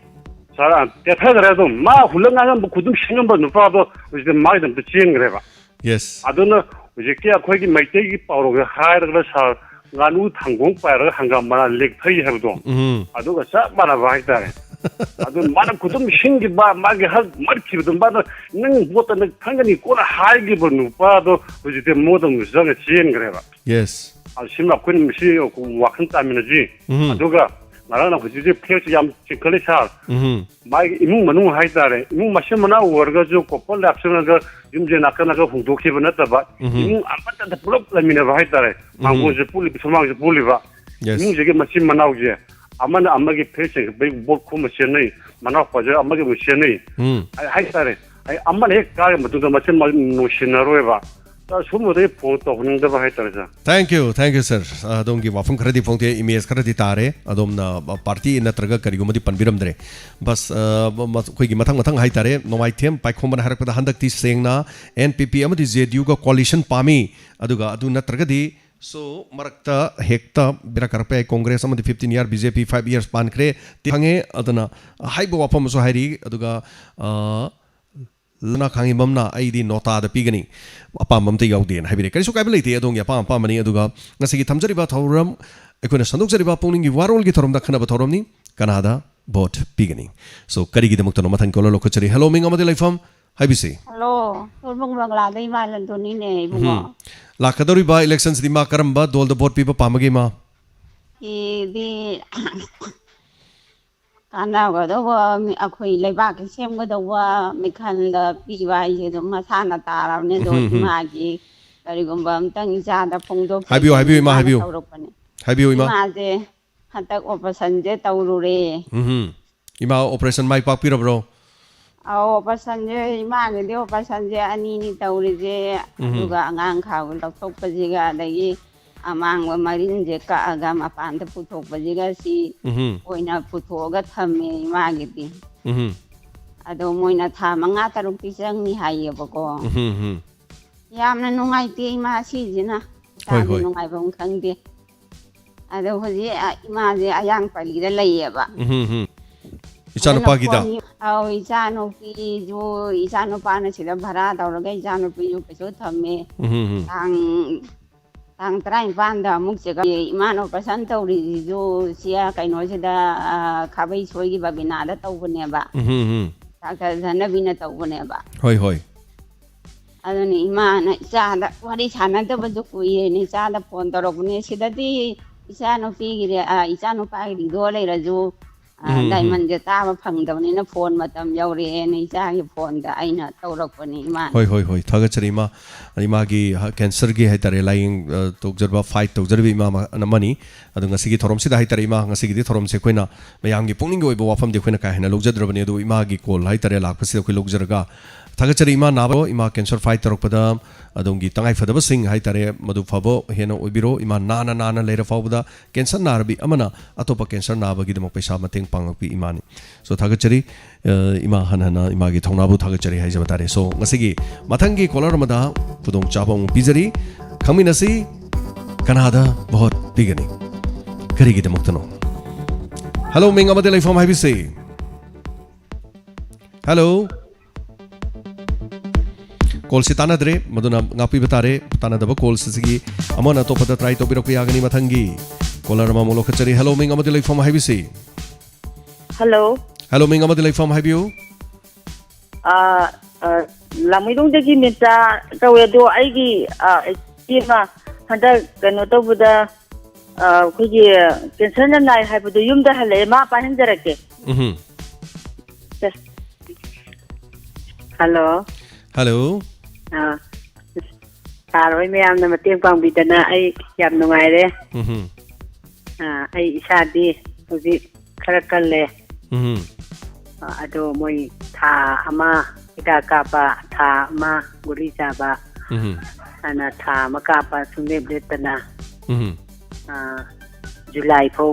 ꯁꯥꯔ, ꯇꯦꯊꯈ꯭ꯔꯦ ꯑꯗꯨꯝ꯫ ꯃꯥ ꯍꯨꯜꯂ ꯉꯥꯡꯉꯝꯕ ꯈꯨꯗꯨꯝ ꯁꯤꯡꯉꯝꯕ ꯅꯨꯄꯥꯗꯣ ꯍꯧꯖꯤꯛꯇꯤ ꯃꯥꯒꯤꯗꯃꯛꯇ ꯆꯦꯟꯈ꯭ꯔꯦꯕ꯫ ꯌꯦꯁ꯫ ꯑꯗꯨꯅ ꯍꯧꯖꯤꯛꯀꯤ ꯑꯩꯈꯣꯏꯒꯤ ꯃꯩꯇꯩꯒꯤ ꯄꯥꯎꯔꯧꯗ ꯍꯥꯏꯔꯒꯅ ꯁꯥꯔ, "ꯉꯥꯅꯨ ꯊꯥꯡꯒꯣꯡ ꯄꯥꯏꯔꯒ ꯍꯪꯒꯥꯝ ꯃꯅꯥ ꯂꯦꯛꯊꯩ" ꯍꯥꯏꯕꯗꯣ, ꯎꯝ꯫ ꯑꯗꯨꯒ ꯆꯞ ꯃꯥꯟꯅꯕ ꯍꯥꯏꯇꯥꯔꯦ꯫ ꯑꯗꯨ ꯃꯥꯅ ꯈꯨꯗꯨꯝ ꯁꯤꯡꯈꯤꯕ, ꯃꯥꯒꯤ ꯍꯛ ꯃꯠꯈꯤꯕꯗꯣ, ꯃꯥꯅ "ꯅꯪ ꯄꯣꯠꯇ ꯅꯪ ꯈꯪꯒꯅꯤ" ꯀꯣꯟꯅ ꯍꯥꯏꯈꯤꯕ ꯅꯨꯄꯥꯗꯣ ꯍꯧꯖꯤꯛꯇꯤ ꯃꯣꯏꯗ ꯑꯃꯨꯛ ꯆꯪꯉ ꯆꯦꯟꯈ꯭ꯔꯦꯕ꯫ ꯌꯦꯁ꯫ ꯑꯁꯤꯃ ꯑꯩꯈꯣꯏꯅ ꯃꯁꯤ ꯋꯥꯈꯜ ꯇꯥꯃꯤꯟꯅꯁꯤ꯫ ꯎꯝ꯫ ꯑꯗꯨꯒ ꯉꯔꯥꯡꯅ ꯍꯧꯖꯤꯛ ꯍꯧꯖꯤꯛ ꯐ꯭ꯂꯦꯛꯁ ꯌꯥꯝ ꯆꯤꯡꯈꯠꯂꯤ ꯁꯥꯔ꯫ ꯎꯝ꯫ ꯃꯥꯒꯤ ꯏꯃꯨꯡ ꯃꯅꯨꯡ ꯍꯥꯏꯇꯥꯔꯦ, ꯏꯃꯨꯡ ꯃꯆꯤꯟ ꯃꯅꯥꯎ ꯑꯣꯏꯔꯒꯁꯨ ꯀꯣꯄꯜ ꯂꯥꯞꯁꯤꯜꯂꯒ ꯌꯨꯝꯁꯦ ꯅꯥꯀꯟ ꯅꯥꯀꯟ ꯍꯣꯡꯗꯣꯛꯈꯤꯕ ꯅꯠꯇꯕ, ꯎꯝ꯫ ꯏꯃꯨꯡ ꯑꯃꯠꯇꯗ ꯄꯨꯂꯞ ꯂꯩꯃꯤꯟꯅꯕ ꯍꯥꯏꯇꯥꯔꯦ꯫ ꯎꯝ꯫ ꯃꯥꯡꯒꯣꯟꯁꯨ ꯄꯨꯜꯂꯤꯕ, ꯁꯨꯃꯥꯡꯁꯨ ꯄꯨꯜꯂꯤꯕ꯫ ꯌꯦꯁ꯫ ꯏꯃꯨꯡꯁꯤꯒꯤ ꯃꯆꯤꯟ ꯃꯅꯥꯎꯁꯦ ꯑꯃꯅ ꯑꯃꯒꯤ ꯐ꯭ꯂꯦꯛꯁ ꯆꯤꯡꯈꯠꯄꯒꯤ ꯕꯣꯠ ꯈꯣꯝꯕ ꯆꯦꯟꯅꯩ, ꯃꯅꯥꯎꯄꯥꯁꯦ ꯑꯃꯒꯤ ꯑꯃꯨꯛ ꯆꯦꯟꯅꯩ꯫ ꯎꯝ꯫ ꯍꯥꯏ-, ꯍꯥꯏꯇꯥꯔꯦ꯫ ꯑꯩ ꯑꯃꯅ ꯍꯦꯛ ꯀꯥꯔ ꯃꯇꯨꯡꯗ ꯃꯆꯤꯟ ꯃꯅꯥꯎ ꯅꯨꯡꯁꯤꯅꯔꯣꯏꯕ꯫ ꯁꯨꯝꯕꯗꯒꯤ ꯐꯣꯟ ꯇꯧꯍꯟꯅꯤꯡꯗꯕ ꯍꯥꯏꯇꯥꯔꯦ, ꯁꯥꯔ꯫ Thank you, thank you, sir꯫ ꯑꯗꯣꯝꯒꯤ ꯋꯥꯐꯝ ꯈꯔꯗꯤ ꯐꯣꯡꯗꯣꯛꯑꯦ, ꯏꯃꯦꯖ ꯈꯔꯗꯤ ꯇꯥꯔꯦ꯫ ꯑꯗꯣꯝꯅ ꯄꯥꯔꯇꯤ ꯅꯠꯇ꯭ꯔꯒ ꯀꯔꯤꯒꯨꯝꯕꯗꯤ ꯄꯟꯕꯤꯔꯝꯗ꯭ꯔꯦ꯫ ꯕꯁ, ꯑ, ꯃ-, ꯃ-, ꯑꯩꯈꯣꯏꯒꯤ ꯃꯊꯪ ꯃꯊꯪ ꯍꯥꯏꯇꯥꯔꯦ, ꯅꯣꯡꯃꯥꯏꯊꯦꯝ ꯄꯥꯏꯈꯣꯝꯕꯅ ꯍꯥꯏꯔꯛꯄꯗ ꯍꯟꯗꯛꯇꯤ ꯁꯦꯡꯅ ꯑꯦꯟ ꯄꯤ ꯄꯤ ꯑꯃꯗꯤ ꯖꯦ ꯗꯤ ꯌꯨꯒ ꯀꯣꯂꯤꯁꯟ ꯄꯥꯝꯃꯤ꯫ ꯑꯗꯨꯒ ꯑꯗꯨ ꯅꯠꯇ꯭ꯔꯒꯗꯤ, so, ꯃꯔꯛꯇ ꯍꯦꯛꯇ ꯕꯦꯔꯥ ꯀꯥꯔꯛꯄ ꯌꯥꯏ꯫ ꯀꯣꯡꯒ꯭ꯔꯦꯁ ꯑꯃꯗꯤ fifteen year, ꯕꯤ ꯖꯦ ꯄꯤ five years ꯄꯥꯟꯈ꯭ꯔꯦ꯫ ꯈꯪꯉꯦ꯫ ꯑꯗꯨꯅ ꯍꯥꯏꯕ ꯋꯥꯐꯝ ꯑꯃꯁꯨ ꯍꯥꯏꯔꯤ꯫ ꯑꯗꯨꯒ, ꯑ, ꯂꯅꯥ ꯈꯥꯡꯉꯤꯕꯝꯅ "ꯑꯩꯗꯤ ꯅꯣꯇꯥꯗ ꯄꯤꯒꯅꯤ, ꯑꯄꯥꯝꯕ ꯑꯝꯇ ꯌꯥꯎꯗꯦꯅ" ꯍꯥꯏꯕꯤꯔꯦ꯫ ꯀꯔꯤꯁꯨ ꯀꯥꯏꯕ ꯂꯩꯇꯦ, ꯑꯗꯣꯝꯒꯤ ꯑꯄꯥꯝ ꯑꯄꯥꯝꯕꯅꯤ꯫ ꯑꯗꯨꯒ ꯉꯁꯤꯒꯤ ꯊꯝꯖꯔꯤꯕ ꯊꯧꯔꯝ ꯑꯩꯈꯣꯏꯅ ꯁꯟꯗꯣꯛꯆꯔꯤꯕ ꯄꯨꯛꯅꯤꯡꯒꯤ ꯋꯥꯔꯣꯜꯒꯤ ꯊꯧꯔꯝꯗ ꯈꯟꯅꯕ ꯊꯧꯔꯝꯅꯤ꯫ ꯀꯅꯥꯗ ꯚꯣꯠ ꯄꯤꯒꯅꯤ? So, ꯀꯔꯤꯒꯤꯗꯃꯛꯇꯅꯣ? ꯃꯊꯪ ꯀꯣꯂꯔ ꯂꯧꯈꯠꯆꯔꯤ꯫ ꯍꯦꯜꯂꯣ, ꯃꯤꯡ ꯑꯃꯗꯤ ꯂꯩꯐꯝ ꯍꯥꯏꯕꯤꯁꯤ꯫ ꯍꯜꯂꯣ, ꯇꯣꯔꯕꯨꯡ ꯕꯪꯒ꯭ꯂꯥꯗꯩ ꯏꯃꯥ ꯂꯟꯗꯣꯅꯤꯅꯦ, ꯏꯕꯨꯡꯉꯣ꯫ ꯎꯝ꯫ ꯂꯥꯛꯀꯗꯧꯔꯤꯕ ꯏꯂꯦꯛꯁꯟꯁꯤꯗꯤ ꯃꯥ ꯀꯔꯝꯕ ꯗꯣꯜꯗ ꯚꯣꯠ ꯄꯤꯕ ꯄꯥꯝꯕꯒꯦ, ꯏꯃꯥ? ꯁꯤꯗꯤ ꯀꯥꯟꯅꯒꯗꯧꯕ ꯃꯤ-, ꯑꯩꯈꯣꯏ ꯂꯩꯕꯥꯛꯀꯤ ꯁꯦꯝꯒꯗꯧꯕ ꯃꯤꯈꯜꯗ ꯄꯤꯕ ꯍꯥꯏꯁꯦ ꯑꯗꯨꯝ ꯃꯁꯥꯅ ꯇꯥꯔꯕꯅꯦ꯫ ꯑꯗꯣ ꯎꯝ, ꯎꯝ꯫ ꯏꯃꯥꯒꯤ ꯀꯔꯤꯒꯨꯝꯕ ꯑꯝꯇꯪ ꯏꯆꯥꯗ ꯐꯣꯡꯗꯣꯛꯆꯒꯦꯅ ꯍꯥꯏꯕꯤꯌꯨ, ꯍꯥꯏꯕꯤꯌꯨ, ꯏꯃꯥ, ꯏꯃꯥꯅ ꯍꯥꯏꯕꯤꯌꯨ꯫ ꯇꯧꯔꯛꯄꯅꯦ꯫ ꯍꯥꯏꯕꯤꯌꯨ, ꯏꯃꯥ꯫ ꯏꯃꯥꯁꯦ ꯍꯟꯗꯛ ꯑꯣꯄꯔꯦꯁꯟꯁꯦ ꯇꯧꯔꯨꯔꯦ꯫ ꯎꯝ꯫ ꯏꯃꯥ ꯑꯣꯄꯔꯦꯁꯟ ꯃꯥꯏ ꯄꯥꯛꯄꯤꯔꯕ꯭ꯔꯣ? ꯑꯧ, ꯑꯣꯄꯔꯦꯁꯟꯁꯦ, ꯏꯃꯥꯒꯤꯗꯤ ꯑꯣꯄꯔꯦꯁꯟꯁꯦ ꯑꯅꯤꯅꯤ ꯇꯧꯔꯤꯁꯦ꯫ ꯎꯝ꯫ ꯑꯗꯨꯒ ꯑꯉꯥꯡ ꯈꯥꯎ ꯂꯧꯊꯣꯛꯄꯁꯤꯒ, ꯑꯗꯒꯤ ꯑꯃꯥꯡꯕ ꯃꯔꯤꯟꯁꯦ ꯀꯛꯑꯒ ꯃꯄꯥꯟꯗ ꯄꯨꯊꯣꯛꯄꯁꯤꯒ, ꯁꯤ ꯎꯝ꯫ ꯑꯣꯏꯅ ꯄꯨꯊꯣꯛꯑꯒ ꯊꯝꯃꯦ ꯏꯃꯥꯒꯤꯗꯤ꯫ ꯎꯝ꯫ ꯑꯗꯣ ꯃꯣꯏꯅ ꯊꯥ ꯃꯉꯥ ꯇꯔꯨꯛꯇꯤ ꯆꯪꯅꯤ ꯍꯥꯏꯌꯦꯕꯀꯣ꯫ ꯎꯝ꯫ ꯌꯥꯝꯅ ꯅꯨꯡꯉꯥꯏꯇꯦ ꯏꯃꯥ ꯁꯤꯁꯤꯅ꯫ ꯍꯣꯏ, ꯏꯁꯥꯁꯦ ꯍꯣꯏ꯫ ꯅꯨꯡꯉꯥꯏꯐꯝ ꯈꯪꯗꯦ꯫ ꯑꯗꯣ ꯍꯧꯖꯤꯛ, ꯑ, ꯏꯃꯥꯁꯦ ꯑꯌꯥꯡ ꯄꯜꯂꯤꯗ ꯂꯩꯌꯦꯕ꯫ ꯎꯝ, ꯎꯝ꯫ ꯏꯆꯥꯅꯨꯄꯥꯒꯤꯗ? ꯑꯗꯨꯅ ꯐꯣꯟ-, ꯑꯧ, ꯏꯆꯥꯅꯨꯄꯤꯁꯨ, ꯏꯆꯥꯅꯨꯄꯥꯅ ꯁꯤꯗ ꯚꯔꯥ ꯇꯧꯔꯒ ꯏꯆꯥꯅꯨꯄꯤꯁꯨ ꯀꯩꯁꯨ ꯊꯝꯃꯦ꯫ ꯎꯝ, ꯎꯝ꯫ ꯇꯥꯡ, ꯇꯥꯡ ꯇꯔꯥꯅꯤꯄꯥꯟꯗ ꯑꯃꯨꯛ ꯆꯦꯛꯑꯞ꯫ ꯏꯃꯥꯅ ꯑꯣꯄꯔꯦꯁꯟ ꯇꯧꯔꯤꯁꯤꯁꯨ ꯁꯤ ꯀꯩꯅꯣꯁꯤꯗ, ꯑ, ꯈꯥꯕꯩ ꯁꯣꯏꯒꯤ ꯕꯕꯤꯅꯥꯗ ꯇꯧꯕꯅꯦꯕ꯫ ꯎꯝ, ꯎꯝ, ꯎꯝ꯫ ꯗꯥꯛꯇꯔ ꯙꯅꯕꯤꯅ ꯇꯧꯕꯅꯦꯕ꯫ ꯍꯣꯏ, ꯍꯣꯏ꯫ ꯑꯗꯨꯅ ꯏꯃꯥꯅ ꯏꯆꯥꯗ ꯋꯥꯔꯤ ꯁꯥꯟꯅꯗꯕꯁꯨ ꯀꯨꯏꯔꯦꯅ ꯏꯆꯥꯗ ꯐꯣꯟ ꯇꯧꯔꯛꯄꯅꯦ꯫ ꯁꯤꯗꯗꯤ ꯏꯆꯥꯅꯨꯄꯤꯒꯤ ꯔꯦ-, ꯑ, ꯏꯆꯥꯅꯨꯄꯥꯒꯤ ꯔꯦꯗꯤꯑꯣ ꯂꯩꯔꯁꯨ, ꯑ, ꯎꯝ, ꯎꯝ꯫ ꯗꯥꯏꯃꯟꯁꯦ ꯇꯥꯕ ꯐꯪꯗꯕꯅꯤꯅ ꯐꯣꯟ ꯃꯇꯝ ꯌꯧꯔꯛꯑꯦꯅ ꯏꯆꯥꯒꯤ ꯐꯣꯟꯗ ꯑꯩꯅ ꯇꯧꯔꯛꯄꯅꯦ ꯏꯃꯥꯅ꯫ ꯍꯣꯏ, ꯍꯣꯏ, ꯍꯣꯏ꯫ ꯊꯥꯒꯠꯆꯔꯤ ꯏꯃꯥ꯫ ꯏꯃꯥꯒꯤ ꯍ-, ꯀꯦꯟꯁꯔꯒꯤ ꯍꯥꯏꯇꯥꯔꯦ, ꯂꯥꯏꯌꯦꯡ, ꯑ, ꯇꯧꯖꯔꯕ, ꯐꯥꯏꯠ ꯇꯧꯖꯔꯤꯕ ꯏꯃꯥ ꯑꯃ-, ꯑꯃꯅꯤ꯫ ꯑꯗꯣ ꯉꯁꯤꯒꯤ ꯊꯧꯔꯝꯁꯤꯗ ꯍꯥꯏꯇꯥꯔꯦ, ꯏꯃꯥ, ꯉꯁꯤꯒꯤꯗꯤ ꯊꯧꯔꯝꯁꯦ ꯑꯩꯈꯣꯏꯅ ꯃꯌꯥꯝꯒꯤ ꯄꯨꯛꯅꯤꯡꯒꯤ ꯑꯣꯏꯕ ꯋꯥꯐꯝꯗꯤ ꯑꯩꯈꯣꯏꯅ ꯀꯥ ꯍꯦꯟꯅ ꯂꯧꯖꯗ꯭ꯔꯕꯅꯤ꯫ ꯑꯗꯨ ꯏꯃꯥꯒꯤ ꯀꯣꯜ ꯍꯥꯏꯇꯥꯔꯦ ꯂꯥꯛꯄꯁꯤꯗ ꯑꯩꯈꯣꯏ ꯂꯧꯖꯔꯒ, ꯊꯥꯒꯠꯆꯔꯤ ꯏꯃꯥ꯫ ꯅꯥꯕ, ꯏꯃꯥ ꯀꯦꯟꯁꯔ ꯐꯥꯏꯠ ꯇꯧꯔꯛꯄꯗ ꯑꯗꯣꯝꯒꯤ ꯇꯉꯥꯏ ꯐꯗꯕꯁꯤꯡ ꯍꯥꯏꯇꯥꯔꯦ, ꯃꯗꯨ ꯐꯕ ꯍꯦꯟꯅ ꯑꯣꯏꯕꯤꯔꯣ꯫ ꯏꯃꯥ ꯅꯥꯅ ꯅꯥꯅ ꯂꯩꯔ ꯐꯥꯎꯕꯗ ꯀꯦꯟꯁꯔ ꯅꯥꯔꯕꯤ ꯑꯃꯅ ꯑꯇꯣꯞꯄ ꯀꯦꯟꯁꯔ ꯅꯥꯕꯒꯤꯗꯃꯛ ꯄꯩꯁꯥ ꯃꯇꯦꯡ ꯄꯥꯡꯉꯛꯄꯤ ꯏꯃꯥꯅꯤ꯫ So, ꯊꯥꯒꯠꯆꯔꯤ꯫ ꯑ, ꯏꯃꯥ ꯍꯟꯅ ꯍꯟꯅ ꯏꯃꯥꯒꯤ ꯊꯧꯅꯥꯕꯨ ꯊꯥꯒꯠꯆꯔꯤ ꯍꯥꯏꯖꯕ ꯇꯥꯔꯦ꯫ So, ꯉꯁꯤꯒꯤ ꯃꯊꯪꯒꯤ ꯀꯣꯂꯔ ꯑꯃꯗ ꯈꯨꯗꯣꯡꯆꯥꯕ ꯑꯃꯨꯛ ꯄꯤꯖꯔꯤ꯫ ꯈꯪꯃꯤꯟꯅꯁꯤ, ꯀꯅꯥꯗ ꯚꯣꯠ ꯄꯤꯒꯅꯤ? ꯀꯔꯤꯒꯤꯗꯃꯛꯇꯅꯣ? ꯍꯜꯂꯣ, ꯃꯤꯡ ꯑꯃꯗꯤ ꯂꯩꯐꯝ ꯍꯥꯏꯕꯤꯁꯤ꯫ ꯍꯜꯂꯣ꯫ ꯀꯣꯜꯁꯤ ꯇꯥꯟꯅꯗ꯭ꯔꯦ, ꯃꯗꯨꯅ ꯉꯥꯛꯄꯤꯕ ꯇꯥꯔꯦ꯫ ꯇꯥꯟꯅꯗꯕ ꯀꯣꯜꯁ ꯑꯁꯤꯒꯤ ꯑꯃꯅ ꯑꯇꯣꯞꯄꯗ ꯇ꯭ꯔꯥꯏ ꯇꯧꯕꯤꯔꯛꯄ ꯌꯥꯒꯅꯤ ꯃꯊꯪꯒꯤ ꯀꯣꯂꯔ ꯑꯃꯃꯨꯛ ꯂꯧꯈꯠꯆꯔꯤ꯫ ꯍꯦꯜꯂꯣ, ꯃꯤꯡ ꯑꯃꯗꯤ ꯂꯩꯐꯝ ꯍꯥꯏꯕꯤꯁꯤ꯫ ꯍꯦꯜꯂꯣ꯫ ꯍꯦꯜꯂꯣ, ꯃꯤꯡ ꯑꯃꯗꯤ ꯂꯩꯐꯝ ꯍꯥꯏꯕꯤꯌꯨ꯫ ꯑꯥ, ꯑꯥ, ꯂꯥꯡꯃꯩꯗꯣꯡꯗꯒꯤ ꯃꯤꯇꯥ ꯀꯧꯋꯦ꯫ ꯑꯗꯣ ꯑꯩꯒꯤ, ꯑꯥ, ꯏꯆꯦ ꯑꯃ ꯍꯟꯗꯛ ꯀꯩꯅꯣ ꯇꯧꯕꯗ, ꯑꯥ, ꯑꯩꯈꯣꯏꯒꯤ ꯀꯦꯟꯁꯔꯅ ꯅꯥꯏ ꯍꯥꯏꯕꯗꯣ ꯌꯨꯝꯗ ꯍꯜꯂꯛꯑꯦ꯫ ꯃꯥ ꯄꯥꯏꯍꯟꯖꯔꯛꯀꯦ꯫ ꯎꯝꯍꯨꯝ꯫ ꯁꯦ꯫ ꯍꯜꯂꯣ꯫ ꯍꯜꯂꯣ꯫ ꯑꯥ, ꯁꯥꯔ ꯍꯣꯏ ꯃꯌꯥꯝꯅ ꯃꯇꯦꯡ ꯄꯥꯡꯕꯤꯗꯅ ꯑꯩ ꯌꯥꯝ ꯅꯨꯡꯉꯥꯏꯔꯦ꯫ ꯎꯝꯍꯨꯝ꯫ ꯑꯥ, ꯑꯩ ꯏꯁꯥꯗꯤ ꯍꯧꯖꯤꯛ ꯈꯔ ꯀꯜꯂꯦ꯫ ꯎꯝꯍꯨꯝ꯫ ꯑꯥ, ꯑꯗꯣ ꯃꯣꯏ ꯊꯥ ꯑꯃ ꯍꯤꯗꯥꯛ ꯀꯥꯞꯄ, ꯊꯥ ꯑꯃ ꯒꯨꯂꯤ ꯆꯥꯕ, ꯎꯝꯍꯨꯝ꯫ ꯑꯅ ꯊꯥ ꯑꯃ ꯀꯥꯞꯄ ꯁꯨꯡꯂꯦꯞ ꯂꯦꯞꯇꯅ, ꯎꯝꯍꯨꯝ꯫ ꯑꯥ, ꯖꯨꯂꯥꯏ ꯐꯥꯎ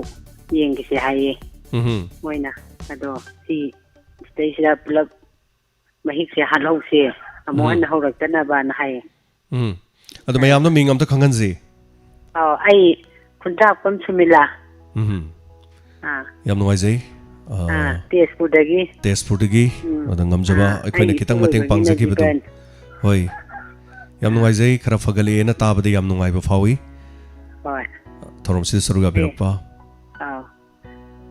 ꯌꯦꯡꯈꯤꯁꯦ ꯍꯥꯏꯌꯦ ꯎꯝꯍꯨꯝ꯫ ꯃꯣꯏꯅ꯫ ꯑꯗꯣ ꯁꯤ ꯁꯤꯗꯩꯁꯤꯗ ꯄꯨꯂꯞ ꯃꯍꯤꯛꯁꯦ ꯍꯥꯠꯍꯧꯁꯦ, ꯑꯃꯨꯛ ꯎꯝ꯫ ꯍꯟꯅ ꯍꯧꯔꯛꯇꯅꯕꯅ ꯍꯥꯏꯌꯦ꯫ ꯎꯝ꯫ ꯑꯗꯣ ꯃꯌꯥꯝꯗ ꯃꯤꯡ ꯑꯝꯇ ꯈꯪꯍꯟꯁꯤ꯫ ꯑꯧ, ꯑꯩ ꯈꯨꯟꯗ꯭ꯔꯥꯛꯄꯝ ꯁꯨꯃꯤꯂꯥ꯫ ꯎꯝ꯫ ꯑꯥ꯫ ꯌꯥꯝ ꯅꯨꯡꯉꯥꯏꯖꯩ꯫ ꯑꯥ, ꯑꯥ, ꯇꯦꯖꯄꯨꯔꯗꯒꯤ꯫ ꯇꯦꯖꯄꯨꯔꯗꯒꯤ꯫ ꯎꯝ꯫ ꯑꯗ ꯉꯝꯖꯕ ꯑꯥ, ꯑꯩꯈꯣꯏꯅ ꯑꯩ ꯈꯤꯇꯪ ꯃꯇꯦꯡ ꯏꯆꯦ ꯄꯥꯡꯖꯈꯤꯕꯗꯣ꯫ ꯑꯣꯏꯕꯒꯤꯅ ꯖꯤꯕꯟ꯫ ꯍꯣꯏ꯫ ꯌꯥꯝ ꯅꯨꯡꯉꯥꯏꯖꯩ꯫ ꯈꯔ ꯐꯒꯠꯂꯛꯑꯦꯅ ꯇꯥꯕꯗ ꯌꯥꯝ ꯅꯨꯡꯉꯥꯏꯕ ꯐꯥꯎꯏ꯫ ꯍꯣꯏ꯫ ꯊꯧꯔꯝꯁꯤꯗ ꯁꯔꯨꯛ ꯌꯥꯕꯤꯔꯛꯄ꯫ ꯑꯥꯎ꯫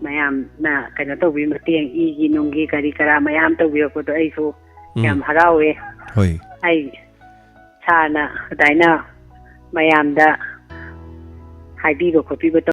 ꯃꯌꯥꯝꯅ ꯀꯩꯅꯣ ꯇꯧꯕꯤ ꯃꯇꯦꯡ, ꯏꯒꯤ ꯅꯨꯡꯒꯤ ꯀꯔꯤ ꯀꯔꯥ ꯃꯌꯥꯝ ꯇꯧꯕꯤꯔꯛꯄꯗꯣ ꯑꯩꯁꯨ ꯎꯝ꯫ ꯌꯥꯝ ꯍꯔꯥꯎꯋꯦ꯫ ꯍꯣꯏ꯫ ꯑꯩ ꯁꯥꯔꯅ ꯑꯗꯨꯃꯥꯏꯅ ꯃꯌꯥꯝꯗ ꯍꯥꯏꯕꯤꯕ ꯈꯣꯠꯄꯤꯕ